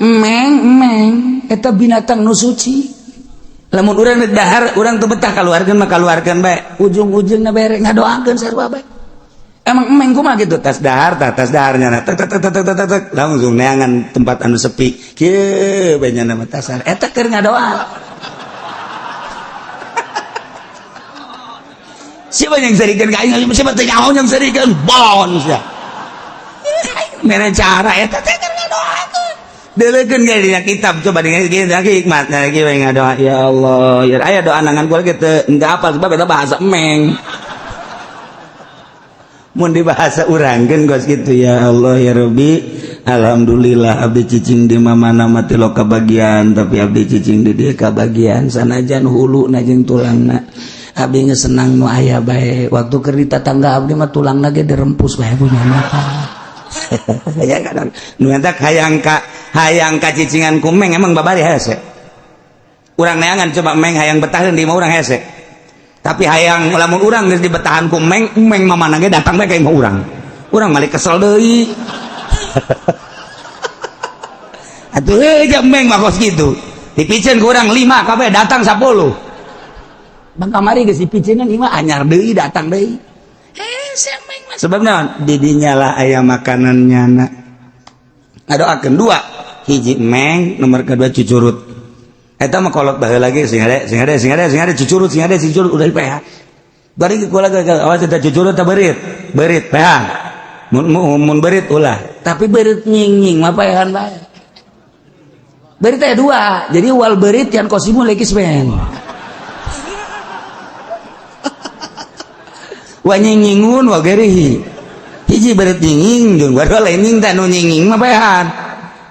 Meng meng eta binatang nu suci. Lamun urang rek dahar urang teu betah kaluarkeun mah kaluarkeun bae. Ujung-ujungna bere ngadoakeun sarua bae. Emang emeng kumaha gitu tas dahar tah tas daharnya na tek tek tek tek tek tek langsung neangan tempat anu sepi kieu bae nya mah tasar eta keur ngadoa. Siapa yang serikeun ka aing? Siapa teh nyaho yang serikeun? Bon sia. Mere cara eta teh keur ngadoakeun. Deulekeun ge dina kitab coba dengan kieu hikmat nah kieu we ngadoa ya Allah ya aya doa nangan kula ge teu apa sebab eta bahasa emeng. Mun di bahasa urang kan gos gitu ya Allah ya Rabbi, alhamdulillah abdi cicing di mana mati lo kabagian, tapi abdi cicing di dia kabagian sanajan hulu na jeung tulangna abdi geus senang nu aya bae. Waktu keur di tatangga abdi mah tulangna ge dirempus bae punya mah. Ya kadang nu eta hayang ka cicingan ku meng emang babari hese. Urang neangan coba meng hayang betaheun di imah urang hese. Tapi hayang lamun urang geus dibetahan ku meng, meng mamana ge datang bae ka imah urang. Urang malik kesel deui. Atuh heuh ja meng mah kos kitu. Dipiceun ku urang 5 kabeh datang 10. Bang kamari geus dipiceunan imah anyar deui datang deui. Meng mah sebab naon? Di dinya lah aya makanan nyana. Ngadoakeun dua, hiji meng, nomor kedua cucurut. Eta mah kolot baheula lagi sing hade sing hade sing hade sing hade cucurut sing hade cucurut udah PH. Bari kula awas eta cucurut ta beurit. Beurit PH. Mun beurit ulah, tapi beurit nying-nying mah paehan bae. Beurit teh dua, jadi wal beurit yang kosimu lekis ben. Wa nying-nyingun wa gerihi. Hiji beurit nying-nying jeung baru lain nying teh nu nying-nying mah paehan.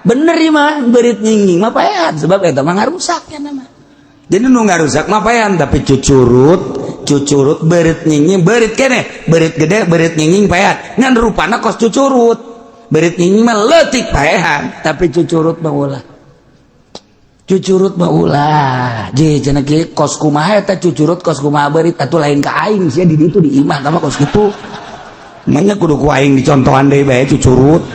Bener ieu mah beurit nying-nying mah paehan sebab eta mah ngarusak nya mah. Jadi nu ngarusak mah paehan tapi cucurut beurit nying-nying beurit keneh, beurit gede beurit nying-nying paehan. Ngan rupana kos cucurut. Beurit nying-nying mah leutik paehan, tapi cucurut mah ulah. Cucurut mah ulah. Je cenah kieu kos kumaha eta cucurut kos kumaha beurit atuh lain ka aing sia di ditu di imah tah mah kos kitu. Manya kudu ku aing dicontohan deui bae cucurut.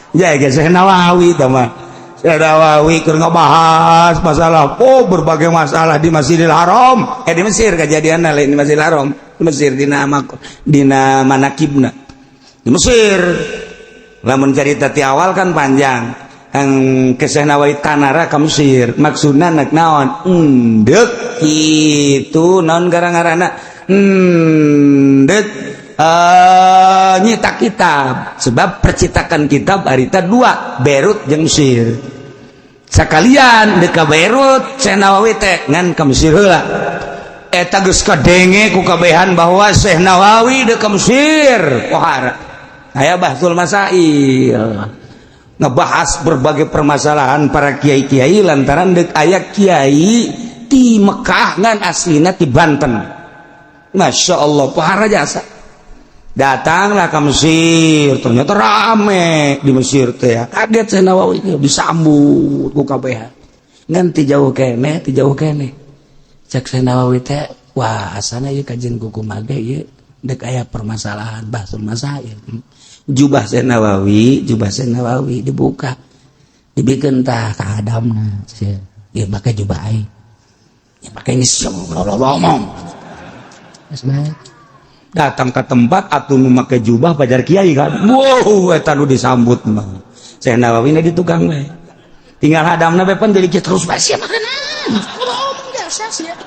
Ya guys, saya Nawawi tama. Saya Nawawi keur ngabahas masalah oh berbagai masalah di Masjidil Haram. Di Mesir kejadian lain di Masjidil Haram. Mesir dina dina manakibna di Mesir. Lamun cerita ti awal kan panjang. Ang Syekh Nawawi tanara ka Mesir maksudna nek naon endek itu naon gara-garana endek nyetak kitab, sebab percetakan kitab harita dua, Beirut jeung Mesir. Sekalian dek ka Beirut Syekh Nawawi teh, ngan ka Mesir heula. Eta geus kadenge ku kabehan bahwa Syekh Nawawi dek ka Mesir. Pohara aya Bahsul Masail ngebahas berbagai permasalahan para kiai-kiai lantaran dek aya kiai di Mekah ngan aslina di Banten. Masya Allah, pohara jasa. Datanglah ke Mesir, ternyata rame di Mesir teh ya. Kaget Syekh Nawawi, disambut ku kabehan. Ngan ti jauh keneh, ti jauh keneh cek Syekh Nawawi teh, wah, asana ieu kajian kumaha ge ieu dek aya permasalahan Bahsul Masail. Jubah Syekh Nawawi, jubah Syekh Nawawi dibuka, dibikin tah ka hadamna. Ya pakai jubah aing, ya pakai geus ngomong. Datang ke tempat atuh nu make jubah pajar kiai kan. Wow, eta nu disambut mah Syekh Nawawi di tukang we, tinggal hadamna be pan jadi terus bae sia makanan ngomong jasa sia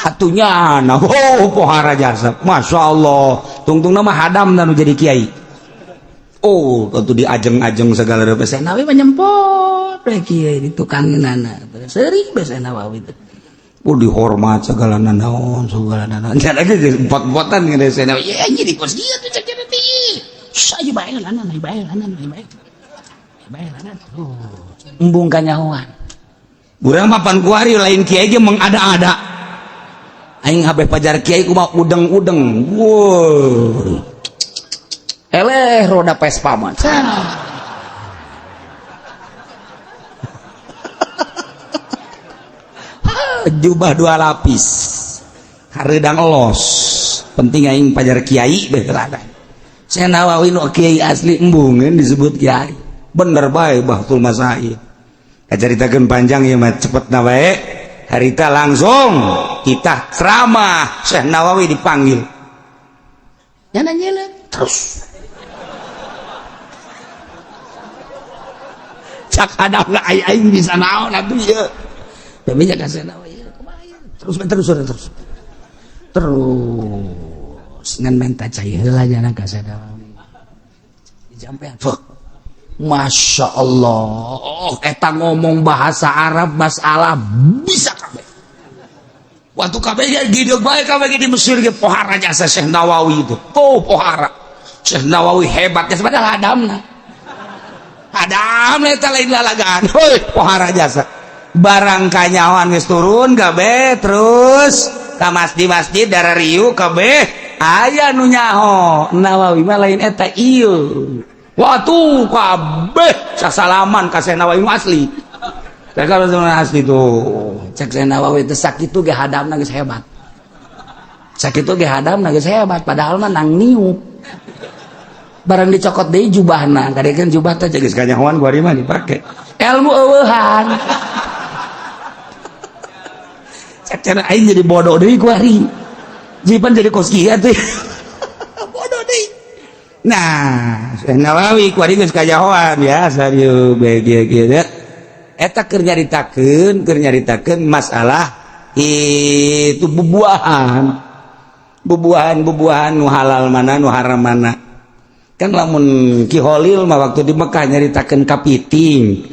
atunya. Nah, oh, pohara jasa, Masya Allah. Tungtung nama hadam nu jadi kiai. Oh, tentu diajeng-ajeng segala rupa. Syekh Nawawi mah nyempot we kiai di tukang nana seri bae Syekh Nawawi teh. Oh, dihormat segala nanaon, segala nanaon. Jangan lagi empat-empatan ngene Syekh Nawawi. Ya jadi kos dia tuh cek teh. Saya bae lanan, bae lanan, bae. Bae lanan. Oh, embung kanyahoan. Urang mah pan kuari lain kiai ge mengada-ada. Aing habeh pajar kiai kumaha udeng-udeng. Wow. Eleh roda Vespa mah. Jubah dua lapis, hareudang elos, penting aing pajar kiai bae. Syekh Nawawi nu kiai asli embungeun disebut kiai. Bener bae Bahtul Masail. Kacaritakeun panjang ieu mah, cepet na bae. Harita langsung kita ceramah, Syekh Nawawi dipanggil. Nyana nyelek terus. Cak hadapna aing bisa naon atuh ieu. Tapi nya ka Syekh Nawawi terus terus terus terus ngan menta cai heula jana ka Syekh Nawawi. Dijampean. Fuck. Masya Allah, eta ngomong bahasa Arab masalah bisa kabeh. Waktu kabeh ge gideug bae kabeh di Mesir ge, pohara jasa Syekh Nawawi itu. Tuh pohara. Syekh Nawawi hebat ya, padahal hadamna. Hadamna eta lain lalagaan. Heuy, pohara jasa. Barang kanyawan geus turun kabeh terus ka masjid-masjid darah riu kabeh aya nu nyaho Nawawi mah lain eta ieu. Waktu kabeh sasalaman ka Syekh Nawawi nu asli. Cek kalau asli tuh. Cek Syekh Nawawi teh sakitu ge hadamna geus hebat. Sakitu ge hadamna geus hebat, padahal mah nang niup. Barang dicokot deui jubahna, kadekeun jubah teh geus kanyahoan kuari mah dipake. Ilmu eueuhan. Cek cenah aing jadi bodoh deui kuari. Jipan jadi kos kieu atuh. Bodoh deui. Nah, Syekh Nawawi kuari geus kanyahoan ya serius bae kieu kieu. Eta keur nyaritakeun masalah itu bubuahan. Bubuahan-bubuahan nu halal mana nu haram mana. Kan lamun Ki Holil mah waktu di Mekah nyaritakeun kapiting.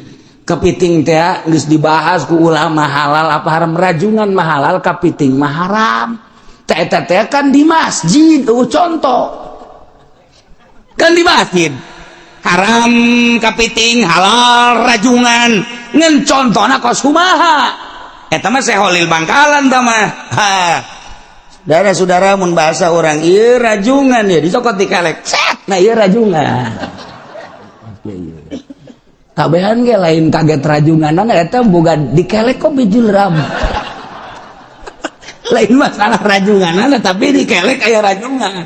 Kepiting teh geus dibahas ku ulama halal apa haram, rajungan mah halal, kapiting mah haram. Teh eta teh kan di masjid, tuh contoh. Kan di masjid haram kapiting, halal rajungan. Ngan contona kos kumaha? Eta mah Syekh Holil Bangkalan tah mah. Ha. Saudara-saudara, mun bahasa orang ieu rajungan ya dicokot dikelek. Set, nah ieu rajungan. Kabehan ge lain kaget rajungan, eta boga dikelek kok bijil ram. Lain masalah rajungan, tapi dikelek aya rajungan.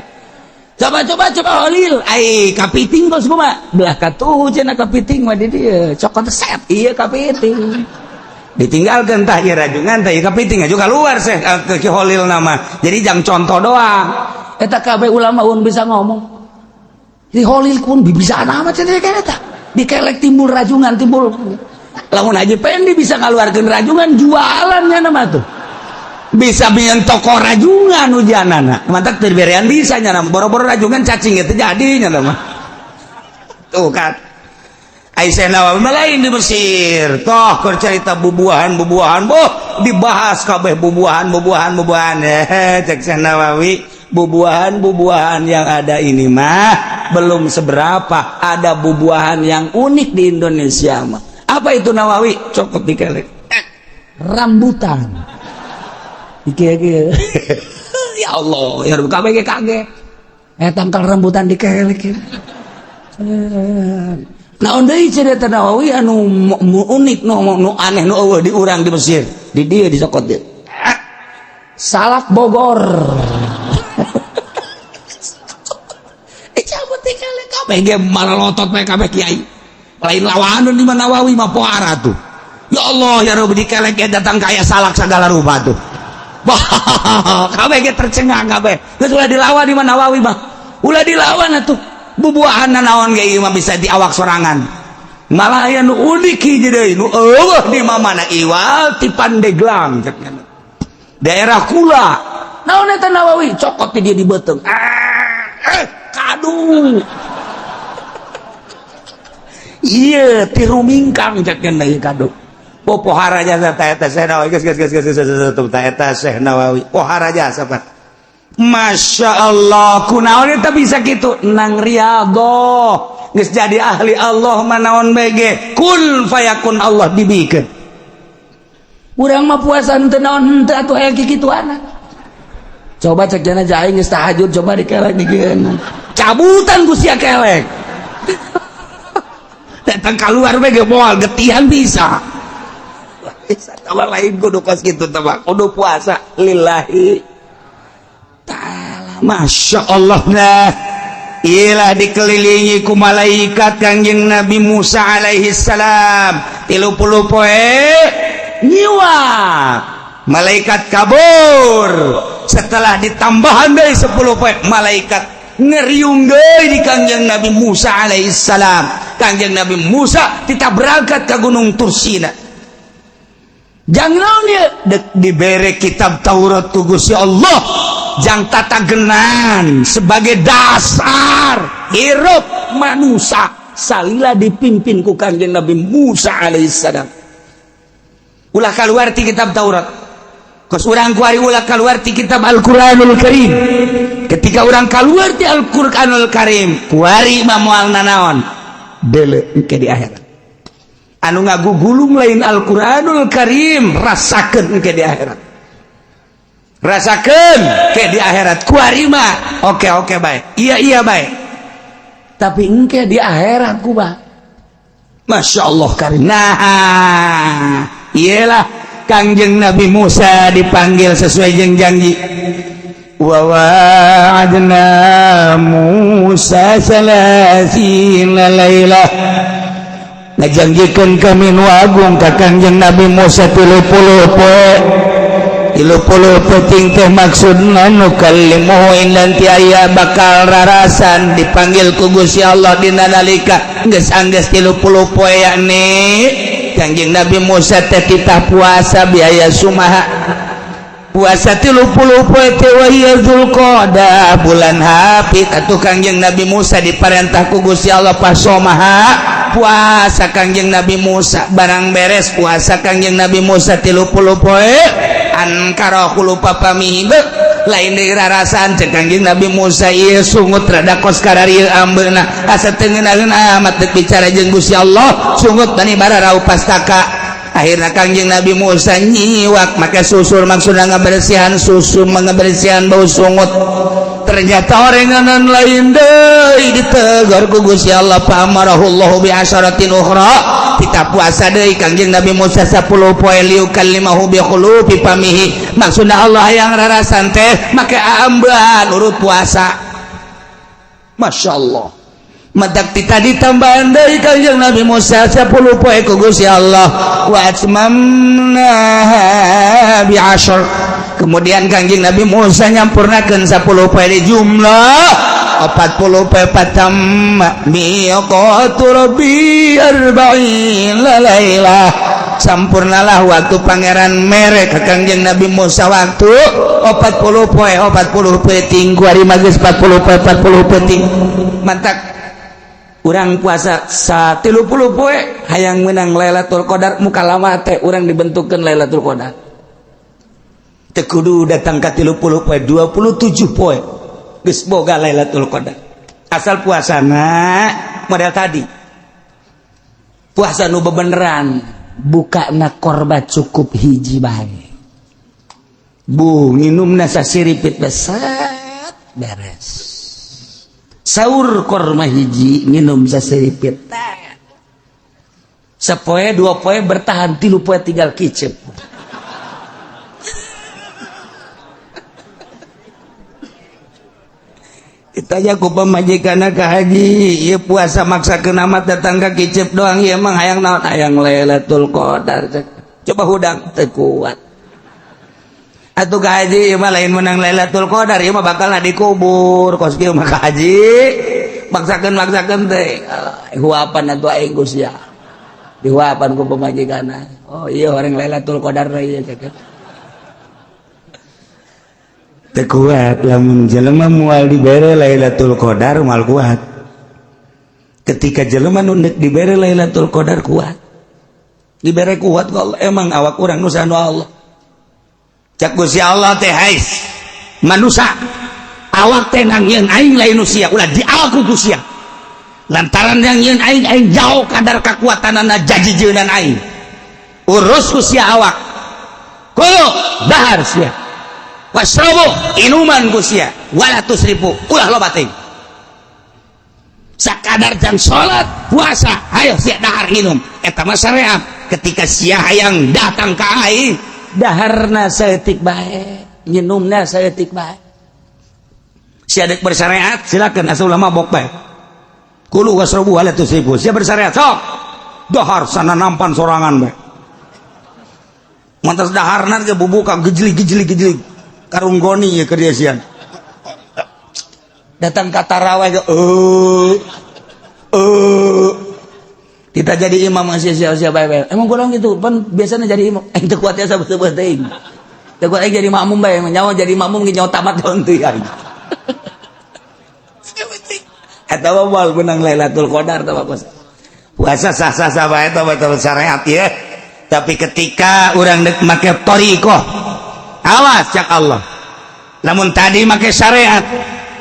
Coba coba coba Holil, ai kapiting bos kumaha? Belah katuhu cenah kapiting mah di dieu. Cokot set, iya kapiting. Ditinggalkan tah ieu rajungan tah ieu kapiting juga keluar seh ke Ki Holil nama. Jadi jangan contoh doang. Eta kabeh ulama un bisa ngomong. Di Holil pun bisa amat cenah eta. Dikelek timbul rajungan, timbul. Lamun Haji Pendi bisa ngaluarkeun rajungan, jualannya nama tuh. Bisa bikin toko rajungan ujianana. Mantap terberean bisa nya, boro-boro rajungan, cacing itu jadi nya mah. Tuh kan. Aisyah Nawawi lain di Mesir. Toh keur cerita bubuahan bubuahan, boh dibahas kabeh bubuahan bubuahan bubuahan. Eh, cek Syekh Nawawi, bubuahan bubuahan yang ada ini mah belum seberapa, ada bubuahan yang unik di Indonesia mah. Apa itu, Nawawi? Cokot dikelek. Rambutan. Iki iki. Ya Allah, ya Rabbi, kabeh kaget. Eh, tangkal rambutan dikelek. Naon deui cerita Nawawi anu unik, nu aneh, nu eueuh di urang di Mesir? Di dieu disokot dieu. Salak Bogor. Dicabut, dikelek kabeh ge malolotot bae kabeh kiai. Lain lawanan di mana Nawawi mah, pohara tuh. Ya Allah ya Rabbi, dikelek ge datang kaya salak segala rupa tuh. Wah, kabeh ge tercengang kabeh. Geus ulah dilawan di mana Nawawi mah. Ulah dilawan atuh. Bubuahan naon ge ieu mah bisa di awak sorangan. Malah aya nu unik hiji deui nu eueuh di mana, iwal ti Pandeglang cek daerah kula. Naon eta, Nawawi? Cokot di dia di beuteung. Ah, eh, kadu. Iya, tiru mingkang cek deui kadu. Oh, pohara jasa ta eta Syekh Nawawi. Geus geus geus geus geus ta eta Syekh Nawawi. Pohara jasa, Pak. Masya Allah, kunaon eta bisa gitu? Nang riyadhah, geus jadi ahli Allah manaon bege kun fayakun Allah dibikeun. Urang mah puasa henteu naon henteu atuh, aya kikituana. Coba cek jana aing geus tahajud, coba dikelek digieun. Cabutan ku sia kelek. Datang keluar bege moal getihan bisa. Bisa tambah lain kudu kos kitu teh, kudu puasa lillahi ta'ala. Masya Allah. Nah, ilah dikelilingi ku malaikat Kangjeng Nabi Musa alaihi salam 30 poe nyiwak, malaikat kabur. Setelah ditambahan dari 10 poe, malaikat ngeriung deui di Kangjeng Nabi Musa alaihi salam. Kangjeng Nabi Musa kita berangkat ke Gunung Tursina. Jangan naon dia dek dibere kitab Taurat ku Gusti Allah jang tatagenan sebagai dasar hirup manusia salila dipimpin ku Kanjeng Nabi Musa alaihissalam. Ulah keluar ti kitab Taurat. Kos urang kuari ulah keluar ti kitab Al-Qur'anul Karim. Ketika urang keluar ti Al-Qur'anul Karim, kuari mah moal nanaon deuleu engke di akhirat. Anu ngagugulung lain Al-Qur'anul Karim, rasakeun engke di akhirat, rasakeun ke di akhirat. Kuari mah oke oke baik, iya iya baik, Tapi engke di akhirat kumaha? Masya Allah karim. Nah, iyalah Kangjeng Nabi Musa dipanggil sesuai jeung janji. Wa wa'adna Musa salasina lailah, ngajanjikeun kami nu agung ka Kangjeng Nabi Musa 30 poe. 30 peuting teh maksudna nukallimuhu, nanti aya bakal rarasan dipanggil ku Gusti Allah dina nalika geus anggeus 30 poe, yakni Kangjeng Nabi Musa teh titah puasa biaya sumaha puasa 30 poe teh, wa hiya Dzulqa'dah, bulan Hafid atuh. Kangjeng Nabi Musa diperintah ku Gusti Allah pasomaha, puasa Kangjeng Nabi Musa. Barang beres puasa Kangjeng Nabi Musa 30 poe, ankara khulufa famihi, lain deui rarasan. Cek Kangjeng Nabi Musa, ieu sungut rada kos kararieu ambeuna, asa teu ngeunaheun amat dek bicara jeung Gusti Allah, sungut bani bararau pastaka. Akhirnya Kangjeng Nabi Musa nyiwak make susur, maksudna ngabersihan susu, mengabersihan bau sungut. Ternyata orenganan lain deui, ditegur ku Gusti Allah, fa amarahullahu bi asyaratin ukhra. Kita puasa deui Kangjeng Nabi Musa 10 poe liyukallimahu bi khulufi famihi, maksudna Allah yang rarasan teh make ambean urut puasa. Masya Allah. Matak ti tadi tambahan deui Kangjeng Nabi Musa 10 poe ku Gusti Allah wa atmamna bi asyr. Kemudian Kangjeng Nabi Musa nyampurnakeun 10 poe di jumlah 40 poe patamma miqatu rabbi arba'in lailah. Sampurnalah waktu pangeran mere ka Kangjeng Nabi Musa waktu 40 poe 40 peuting kuari mah geus 40 poe 40 peuting. Mantak urang puasa 30 poe hayang menang Lailatul Qadar muka lama teh urang dibentukkeun Lailatul Qadar. Teu kudu datang ka 30 poe 27 poe geus boga Lailatul Qadar. Asal puasana model tadi. Puasa nu bebeneran bukana korba cukup hiji bae. Bu nginumna sasiripit besat beres. Sahur korma hiji minum sasiripit sepoe dua poe bertahan 3 poe tinggal kicep. Ditanya ku pamajikanna ka haji ieu puasa maksakeun amat datang ka kicep doang ieu mah hayang naon hayang Lailatul Qadar. Coba hudang teu kuat atuh ka haji ieu mah lain menang Lailatul Qadar ieu mah bakal dikubur kos kieu mah ka haji maksakeun teh huapan atuh aing geus ya dihuapan ku pamajikanna. Oh iya orang Lailatul Qadar ieu cek teu kuat lamun jelema moal dibere Lailatul Qadar moal kuat. Ketika jelema nu deuk dibere Lailatul Qadar kuat dibere kuat ku Allah emang awak urang nu sanu Allah. Cak Gusti Allah teh hais manusa awak teh nangieun aing lain nu sia ulah di awak ku sia lantaran nangieun aing aing jauh kadar kakuatanana jajijeunan aing urus ku sia awak kulo dahar sia wasrobu inuman ku sia wala tusrifu ulah loba teuing sakadar jam salat puasa hayo sia dahar minum eta mah syariat. Ketika sia hayang datang ka aing daharna saeutik bae nginumna saeutik bae sia dek bersyariat silakan asal ulama mabok bae kulu wasrobu wala tusrifu sia bersyariat sok dahar sana nampan sorangan bae mantas daharna ge bubuka gejlig gejlig gejlig karung goni ya keur sian datang ka tarawih ge kita jadi imam masih sia-sia bae bae emang kurang gitu pan biasanya jadi imam teu kuat ya sabeut-beut teuing teu kuat jadi makmum bae nyawa jadi makmum ge nyawa tamat daun teuing aing eta mah moal menang Lailatul Qadar tah puasa sah-sah bae tah batal syariat ya. Tapi ketika urang deuk make thariqah awas cak Allah lamun tadi make syariat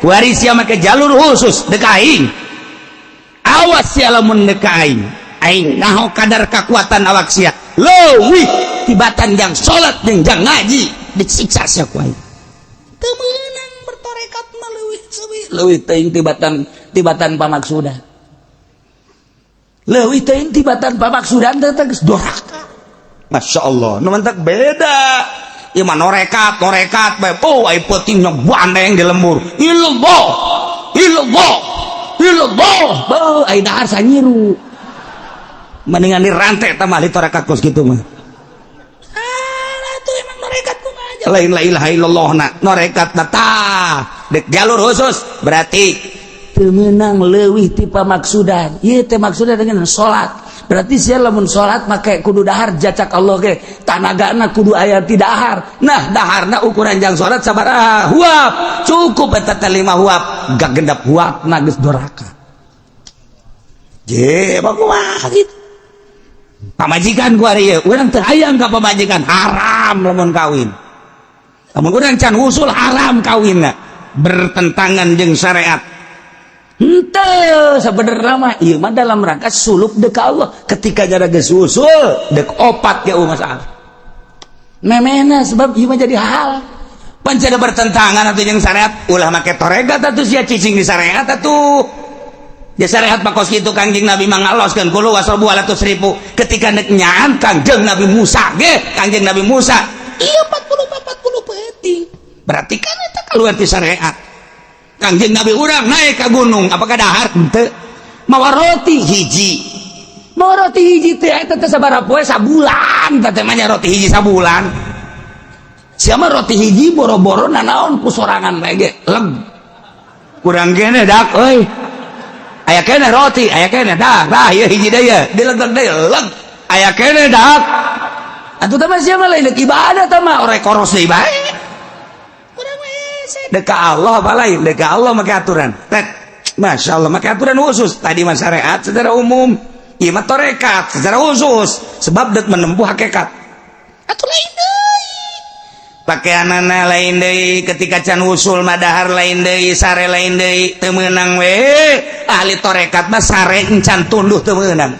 kuari sia make jalur khusus deuk aing awas sia lamun deuk aing aing naho kadar kekuatan awak sia leuwih tibatan jang salat jeung jang ngaji disiksa sia ku aing teu meunang bertorekat mah leuwih leuwih leuwih teuing tibatan tibatan pamaksudan leuwih teuing tibatan pamaksudan teh geus doraka. Masya Allah nu mantak beda ieu mah norekat norekat bae oh ai peuting nyok bandeng di lembur illallah illallah illallah beuh ai dahar sanyiru mendingan dirantai tah mah torekat kos kitu mah. Ah atuh emang norekat kumaha aja lain la ilaha illallah na norekat na tah dek jalur khusus berarti teu meunang leuwih ti pamaksudan ieu teh maksudan dengan salat. Berarti sia lamun salat make kudu dahar jacak Allah ge tanagana kudu aya ti dahar. Nah daharna ukuran jang salat sabaraha huap cukup eta teh 5 huap gak gendap huapna geus doraka. Je kumaha kitu pamajikan ku ari ieu urang teu hayang ka pamajikan haram lamun kawin lamun urang can usul haram kawinna bertentangan jeung syariat. Henteu sebenarnya mah ieu mah dalam rangka suluk deuk ka Allah ketika jara geus usul deuk opat ge masalah memehna sebab ieu mah jadi hal pancen bertentangan atuh jeung syariat ulah make toregat atuh sia cicing di syariat atuh ya syariat mah kos kitu Kangjeng Nabi mah ngaloskeun kulu wasrobu wala tusrifu ketika neuk nyaan Kangjeng Nabi Musa ge Kangjeng Nabi Musa ieu 40 peuting berarti kan eta keluar ti syariat. Kangjeng Nabi urang naik ke gunung apakah dahar henteu Mawa roti hiji. Mawa roti hiji teh eta teh sabaraha poe? Sabulan teh mah roti hiji sabulan. Siapa roti hiji boro-boro nanaon ku sorangan bae ge leg. Kurang kene dak euy. Aya kene roti, aya kene dak. Tah ieu hiji deui ye, dileg-leg deui leg. Aya kene dak. Atuh teh mah sia mah lain ibadah teh mah orek koros deui bae. Kurang we dek ka Allah apa lain? Dek ka Allah make aturan. Tet. Masya Allah make aturan khusus. Tadi mah syariat secara umum, ieu mah tarekat secara khusus sebab dek menempuh hakikat. Atuh lain deui. Pakaianana lain deui, ketika can usul madahar lain deui, sare lain deui, teu meunang we. Ahli tarekat mah sare encan tunduh teu meunang.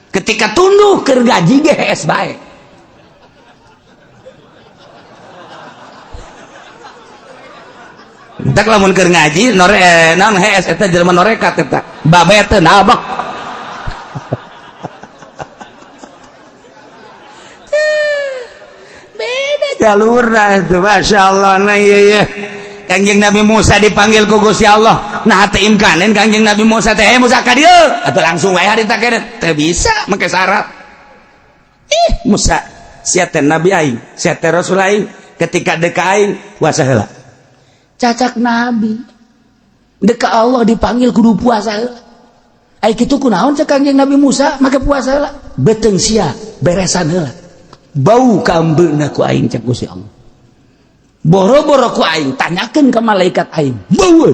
Ketika tunduh keur gaji ge hees bae. Entak lamun keur ngaji nore naon hees eta jelema norekat eta. Babe teu nabak. Beda jalurna itu, Masya Allah. Nah iya iya. Kangjeng Nabi Musa dipanggil ku Gusti Allah. Nah teu imkanen Kangjeng Nabi Musa teh, Musa ka dieu. Atuh langsung wae harita kene. Teu bisa make syarat. Ih Musa, sia teh nabi aing, sia teh rasul aing, ketika deka aing puasa heula. Cacak nabi deka Allah dipanggil kudu puasa heula. Ai kitu kunaon cek Kangjeng Nabi Musa make puasa heula? Beuteung sia beresan heula. Bau kaambeuna ku aing cek Gusti Allah. Boro-boro ku aing tanyakeun ka malaikat aing. Bau.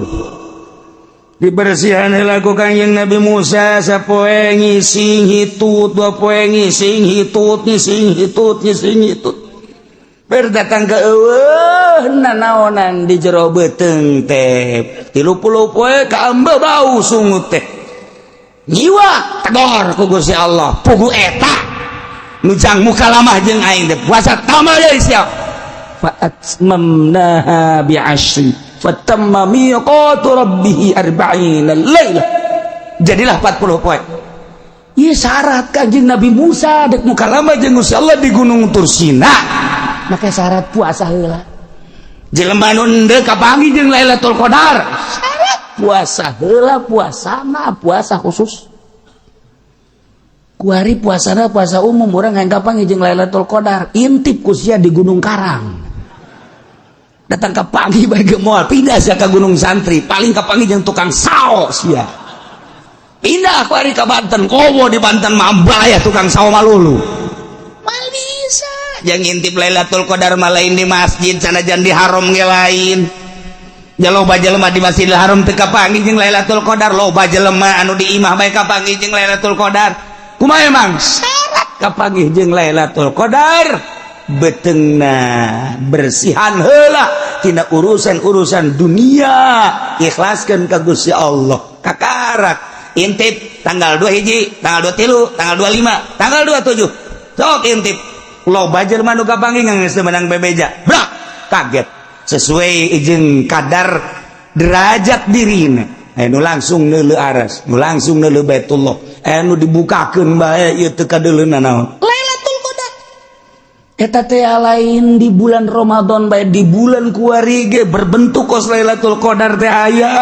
Dibersihan heula ku Kangjeng Nabi Musa sapoe ngising hitut, dua poe ngising hitut, ngising hitut, ngising hitut. Berdatang ke eueuh nanaonan di jero beuteung teh 30 poe kaambe bau sungut teh nyiwa tegor ku Gusti Allah pugu eta nu jang mukalamah jeung aing teh puasa tamal deui sia fa atmamnaha bi asyri fatamma miqatu rabbih arba'ina lailah jadilah 40 poe. Ieu syarat Kangjeng Nabi Musa dek mukalamah jeung Gusti Allah di Gunung Tursina. Maka syarat puasa heula. Jelema nu endeu kapanggih jeung Lailatul Qadar. Syarat puasa heula, puasana puasa khusus. Kuari puasana puasa umum urang hayang kapanggih jeung Lailatul Qadar, intip ku sia di Gunung Karang. Datang kapanggih bae ge moal pindah sia ka Gunung Santri, paling kapanggih jeung tukang sao sia. Pindah kuari ka Banten, komo di Banten mah ambaya tukang sao malulu. Mal bisa. Yang ngintip Lailatul Qadar mah lain di masjid sanajan di haram ge lain. Loba jelema di Masjidil Haram teu kapanggih jeung Lailatul Qadar, loba jelema anu di imah bae kapanggih jeung Lailatul Qadar. Kumaha emang? Syarat kapanggih jeung Lailatul Qadar beuteungna bersihan heula tina urusan-urusan dunia, ikhlaskeun ka Gusti Allah. Kakarak intip tanggal 2 hiji, tanggal 23, tanggal 25, tanggal 27. Sok intip. Loba jelema nu kapanggih geus teu meunang bebeja. Brak, kaget. Sesuai jeung kadar derajat dirina. Nu langsung neuleuh aras, nu langsung neuleuh Baitullah. Nu dibukakeun bae ieu teu kadeuleuna naon. Lailatul Qadar. Eta teh lain di bulan Ramadan bae, di bulan kuari ge berbentuk kos Lailatul Qadar teh aya.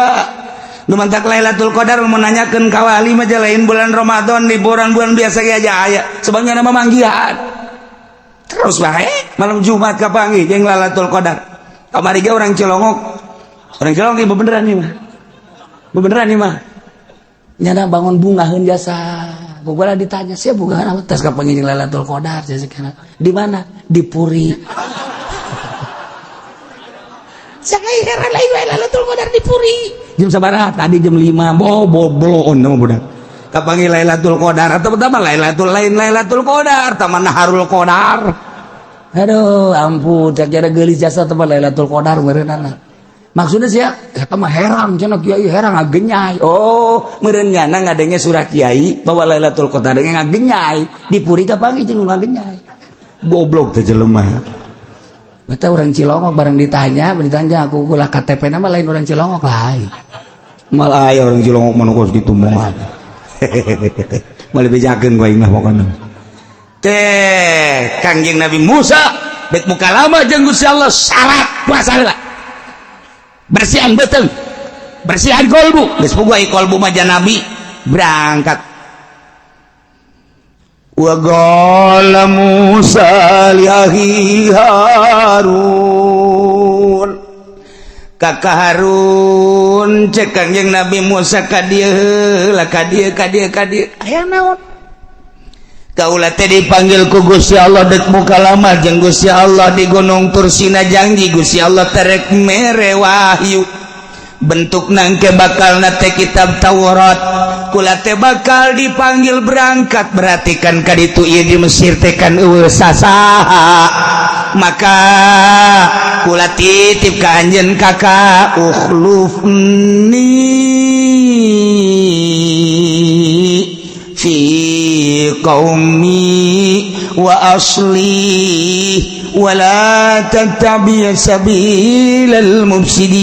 Nu mantak Lailatul Qadar mun nanyakeun ka wali mah lain bulan Ramadan, di bulan-bulan biasa ge aja aya. Sebabnya nama manggihan. Terus bae malam Jumat kapanggih jeung Lailatul Qadar. Kamari ge orang Cilongok. Orang Cilongok ieu bebeneran ieu mah. Bebeneran ieu mah. Nyana bangun bungaheun jasa. Gua ditanya, "Sia bungaheun apa?" Tas kapanggih jeung Lailatul Qadar jasa kana. Di mana? Di Puri. Saya heran lain Lailatul Qadar di Puri. Jam sabaraha? Tadi jam 5. Bo bloon mah budak. Kapanggih Lailatul Qadar atau pertama Lailatul lain Lailatul Qadar, taman Naharul Qadar. Aduh, ampun, cak jara geulis jasa teman Lailatul Qadar meureunana. Maksudnya sih ya, eta mah herang cenah kiai herang ngagenyai. Oh, meureun nyana ngadenge surah kiai bahwa Lailatul Qadar ngagenyai. Di Puri kapanggih jeung ngagenyai. Goblok teh jelema. Beta orang Cilongok bareng ditanya, aku kulah KTP nama lain orang Cilongok lain. Malah aya orang Cilongok mah kos kitu moal. Malah bejakeun ku aing mah pokona. Teh Kangjeng Nabi Musa bek mukalama jeung Gusti Allah syarat puasa heula. Bersihan beuteung, bersihan kolbu. Geus puguh ai kolbu mah nabi. Berangkat. Wa qala Musa li akhi Harun, kakak Harun, cek Kangjeng Nabi Musa, ka dieu lah, ka dieu, ka dieu, ka dieu, aya naon? Kaula teh dipanggil ku Gusti Allah, dek mukalamah jeung Gusti Allah di Gunung Tursina. Janji Gusti Allah terek mere wahyu, bentuk nangke bakal nate kitab Taurat. Kula teh bakal dipanggil berangkat, berarti kan kaditu ieu di Mesir teh kan euweuh sasaha. Maka kula titip ka anjeun, kakak, ukhlufni fi qaumi wa asli wala tattabi sabilal mufsidin.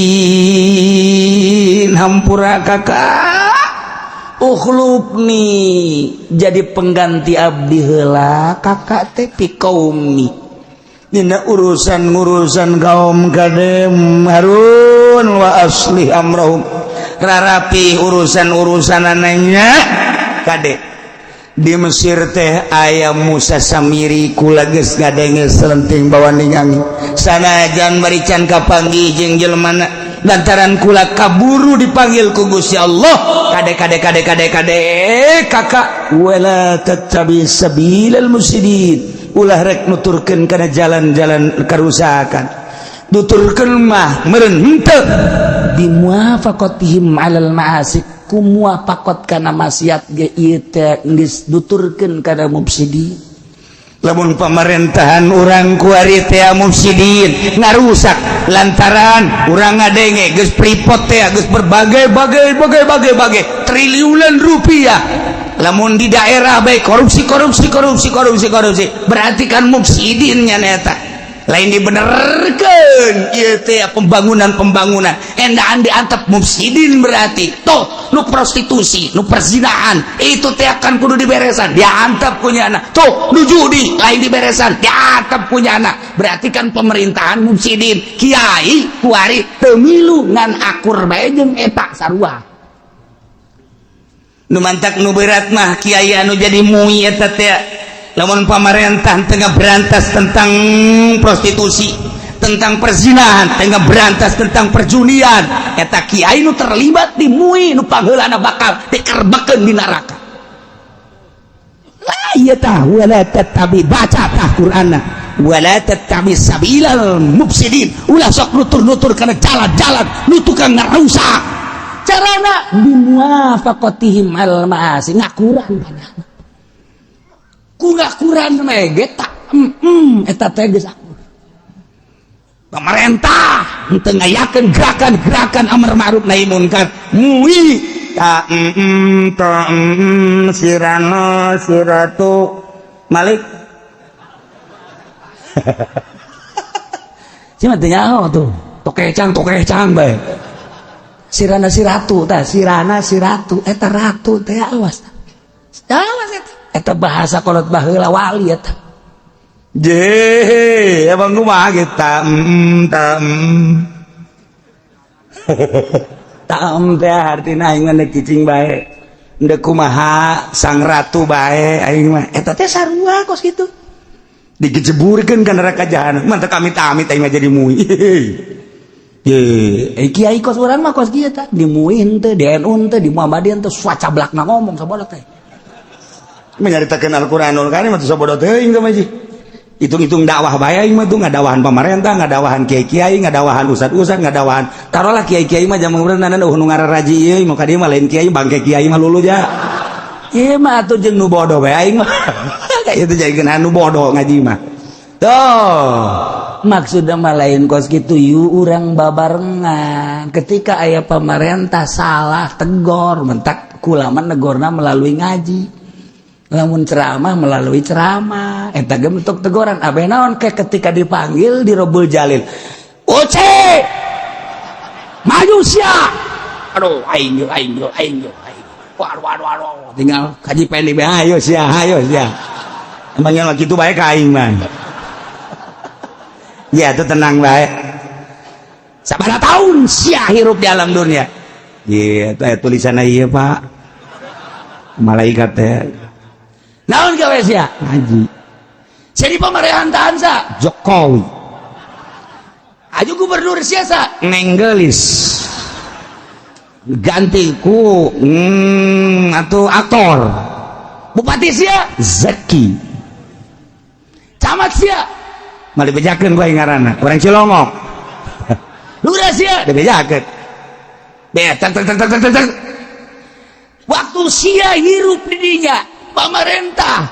Hampura, kakak, ukhlufni, jadi pengganti abdi heula kakak teh, fi qaumi, dina urusan ngurusan kaum kadem Harun, wa aslih amrahum, rarapi urusan-urusan ananya. Kade, di Mesir teh aya Musa Samiri. Kula geus ngadenge selenting bawaning angin, sanajan barican kapanggih jeung jelema, lantaran kula kaburu dipanggil ku Gusti Allah. Kade, kade, kade, kade, kade, kakak, wala tattabi sabilal mufsidin, ulah rek nuturkeun kana jalan-jalan kerusakan. Nuturkeun mah meureun henteu bimuwafaqatihim alal ma'asi, ku muwafaqat kana maksiat ge ieu teh geus nuturkeun kana mufsidin. Lamun pemerintahan urang kuari teh mufsidin, ngarusak, lantaran urang ngadenge geus Freeport teh geus berbagai bagai bagai bagai bagai triliunan rupiah. Lamun di daerah baik korupsi, korupsi, korupsi, korupsi, korupsi, berarti kan mufsidinnya neta. Lain dibenerkeun ieu teh pembangunan pembangunan endaan diantep mufsidin. Berarti tuh nu prostitusi, nu perzinahan itu teh akan kudu diberesan, diantep punya anak. Tuh nu judi, lain diberesan, diantep punya anak. Berarti kan pemerintahan mufsidin. Kiai kuari teu milu, ngan akur bae jeung eta sarua. Nu mantak nu berat mah kiai anu jadi MUI eta teh. Lamun pamarentah tengah berantas tentang prostitusi, tentang perzinahan, tengah berantas tentang perjudian, eta kiai nu terlibat di MUI nu pangheulana bakal dikerbekeun di neraka lah. Ieu tah wala tattabi, baca tah Qur'anna, wala tattabi sabilal mufsidin, ulah sok nutur-nutur kana jalan-jalan nu tukang ngarusak. Carana bimuwafaqatihim al ma'asi, ngakuran banyak ku ngakuran mege tak eta teh geus akur. Pemerintah henteu ngayakeun gerakan-gerakan amar ma'ruf nahi munkar, MUI ta ta sirana siratu Malik sih mah teu nyaho tuh tokecang tokecang bae. Sirana siratu tah, sirana siratu eta ratu teh. Awas, awas, eta eta bahasa kolot baheula, wali eta. Je, abang kumaha gitu, ta ta ta teh artina aing mah cicing bae, ndek kumaha sang ratu bae aing mah. Eta teh sarua kos kitu dikejeburkeun ka neraka jahanam. Mantap, amit-amit aing mah jadi MUI. Ye, eh, kiai kos urang mah kos kieu tah, di MUI henteu, di NU henteu, di Muhammadiyah henteu, sacablakna ngomong sabodo teh. Menyaritakeun Al-Qur'anul Karim mah sabodo teuing teh mah. Hitung-hitung dakwah bae aing mah tuh, ngadawahan pemerintah, ngadawahan kiai-kiai, ngadawahan ustad-ustad, ngadawahan taruhlah kiai-kiai mah jaman berenang nu ngararaji ieu mau ka dieu mah lain kiai, bangke kiai mah lulu ja. Ieu mah atuh jeung nu bodoh bae aing mah. Kayak itu jadikeun anu bodoh ngaji mah. Tuh, maksudnya mah lain kos gitu. Yuk urang babarengan, ketika aya pemerintah salah tegor, mentak kula mah negorna melalui ngaji, lamun ceramah melalui ceramah, eta ge bentuk teguran. Abe naon ke ketika dipanggil di Robul Jalil, "Oce, maju sia." Aduh, aing yo, aing yo, aing yo, aing. Waduh, waduh, waduh, tinggal kaji pendi bae, ayo sia, ayo sia. Emangnya gitu bae ka aing mah ya. Itu tenang bae, sabaraha tahun sia hirup di alam dunia? Iya, tulisannya iya, Pak. Malaikat teh. Naon gawe sia? Ngaji. Jadi pemerintahan sa? Jokowi. Aju gubernur sia sa? Neng Geulis. Ganti ku atau aktor. Bupati sia? Zaki. Camat sia? Malah dibejakeun ku aing ngaranna. Urang Cilongok. Lurah sia? Dibejakeun. Be, tang tang tang tang tang tang. Waktu sia hirup di dinya, pemerintah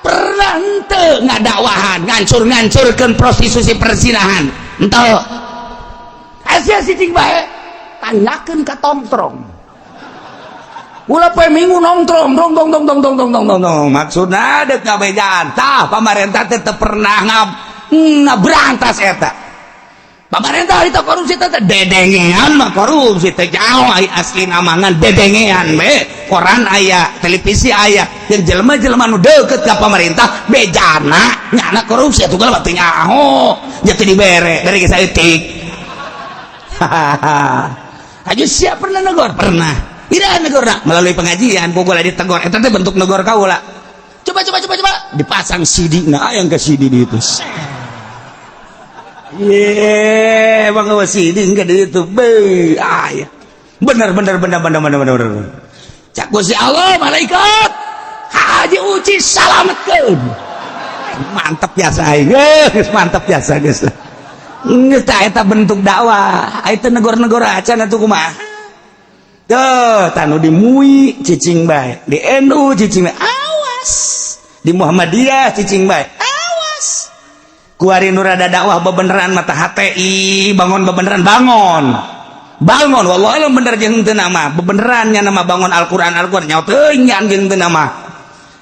pernah henteu ngadakwahan, ngancur-ngancurkeun prostitusi, perzinahan? Henteu. Sia cicing bae, tanyakeun ka tongtrong. Ulah poe Minggu nongtrong, dong dong dong dong dong dong dong dong dong. Maksudna dek ngabejaan. Tah, pemerintah teh teu pernah ngaberantas eta. Pemerintah itu korupsi teh dedengean mah, korupsi teh jauh ai asli amangan dedengean be. Koran aya, televisi aya, jeung jelema-jelema nu deukeut ka pemerintah bejana nyana korupsi atuh mah teu nyaho. Nya teu dibere, bere geus saeutik. Haji siap pernah negor? Pernah. Ira negorna melalui pengajian, pokoknya ditegor. Eta teh bentuk negor kaula. Coba, coba, coba, coba dipasang CD, nah yang ke CD di itu. Ye, bang, CD enggak di itu. Be, ah ya. Bener bener bener bener bener bener bener. Cak Gusti Allah, malaikat Haji Uci salametkeun. Mantap biasa aing. Geus mantap biasa geus. Geus tah, eta bentuk dakwah. Ai teu negor-negor acan atuh kumaha? Tuh, tanu di MUI cicing bae, di NU cicing bae. Awas. Di Muhammadiyah cicing bae. Awas. Kuari nu rada dakwah bebeneran mata HTI, bangun bebeneran, bangun. Bangun, wallahu alam bener jeung teu nama. Bebeneran nya nama bangun Al-Qur'an, Al-Qur'an nyaho teuing jeung teu nama.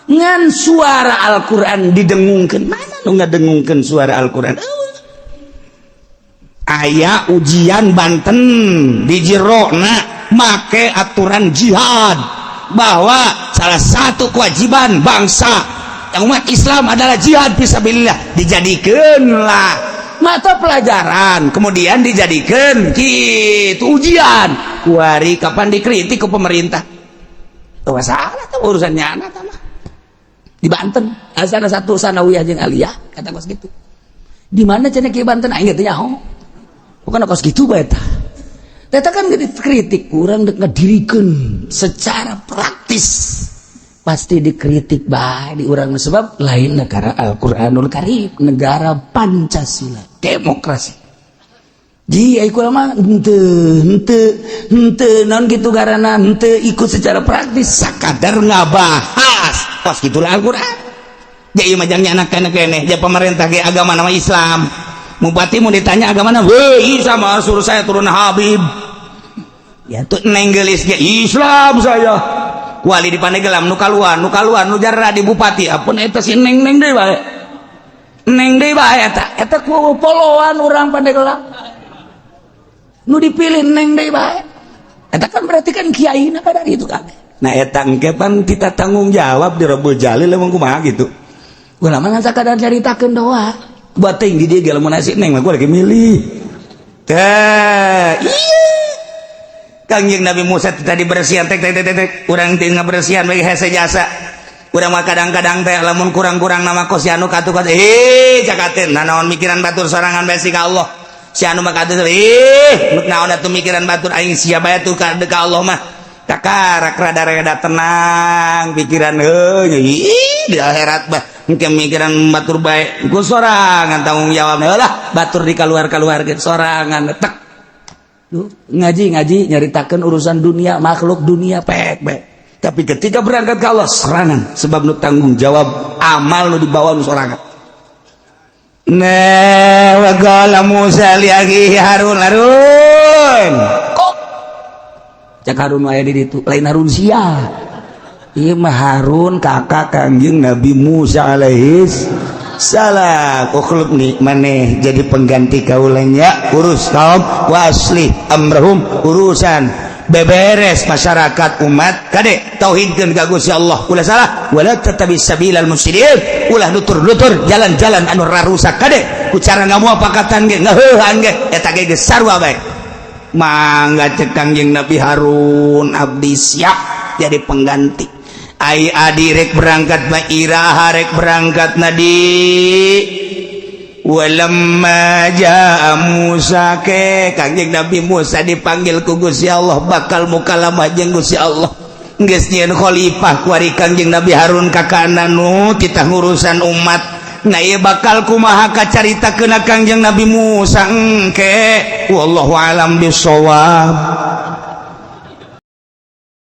Ngan suara Al-Qur'an didengungkeun, mana nu ngadengungkeun suara Al-Qur'an? Aya ujian Banten di jerona make aturan jihad, bahwa salah satu kewajiban bangsa yang umat Islam adalah jihad fisabilillah, dijadikanlah mata pelajaran, kemudian dijadikan gitu ujian. Kuari kapan dikritik ke pemerintah? Tuh, salah tuh urusannya anak mah. Di Banten asal ada satu sanawiyah jeung aliyah, kata kos gitu. Di mana cenah ki Banten, aing teh nyaho. Bukan kos gitu bae tah. Eta kan dikritik, kurang ngedirikeun secara praktis. Pasti dikritik bae di urang, sebab lain negara Al-Qur'anul Karim, negara Pancasila, demokrasi. Ji, ai kula mah henteu henteu henteu naon kitu garana henteu ikut secara praktis, sakadar ngabahas. Kos gitulah Al-Qur'an. Jadi mah jang anak keneh dia pemerintah ge agama nama Islam. Bupati mau ditanya agama mana? Weh, sama suruh saya turun Habib. Ya tuh, Neng Geulis ge Islam saya. Wali di Pandeglang nu kaluar, nu kaluar nu jarra di bupati. Apun eta si Neng, Neng deui bae. Neng deui bae eta. Eta ku poloan urang Pandeglang. Nu dipilih Neng deui bae. Eta kan berarti kan kiai na dari itu kabeh. Nah, eta engke pan kita tanggung jawab di Rabbul Jalil, emang kumaha gitu. Ulama ngan sakadar caritakeun doa. Buat tinggi dia ge lamun nasi Neng mah gua lagi milih. Teh, iya. Kangjeng Nabi Musa tadi bersihan tek tek tek tek, urang teh ngabersihan bagi hese jasa. Urang mah kadang-kadang teh lamun kurang-kurang nama kos si anu katu katu, eh cakateun, nah naon mikiran batur sorangan bae ka Allah. Si anu mah katu, eh naon atuh mikiran batur, aing sia bae tuh ka ka Allah mah. Kakarak rada-rada tenang pikiran heuh, ih di akhirat bah engke mikiran batur bae ku sorangan tanggung jawab lah batur di kaluar-kaluarkeun sorangan tek. Duh, ngaji ngaji nyaritakan urusan dunia, makhluk dunia pek pek, tapi ketika berangkat ke Allah serangan, sebab nu tanggung jawab amal nu dibawa nu sorangan. Nah, wa qala Musa li akhihi Harun, Harun kok cak Harun aya di ditu, lain Harun sia ieu mah, Harun kakak Kangjeng Nabi Musa alaihi salam. Ukhlufni, maneh jadi pengganti kaulanya, urus kaum, waslih amrahum, urusan beberes masyarakat umat, kade tauhidkeun ka Gusti Allah, ulah salah, wala tattabi sabilal mufsidin, ulah nutur-nutur jalan-jalan anu rarusak, kade ku cara ngamuapakatan ge, ngaheuhan ge, eta ge geus sarua bae. Mangga, cek Kangjeng Nabi Harun, abdi siap jadi pengganti. Ai adi rek berangkat mah, iraha rek berangkat na di? Walamma jaa Musa, ke Kangjeng Nabi Musa dipanggil ku Gusti Allah, bakal mukalamah jeung Gusti Allah. Geus nyieun khalifah kuari Kangjeng Nabi Harun, kakana nu titah ngurusan umat. Nah, ieu bakal kumaha kacaritakeun Kangjeng Nabi Musa engke, wallahu alam bisawab.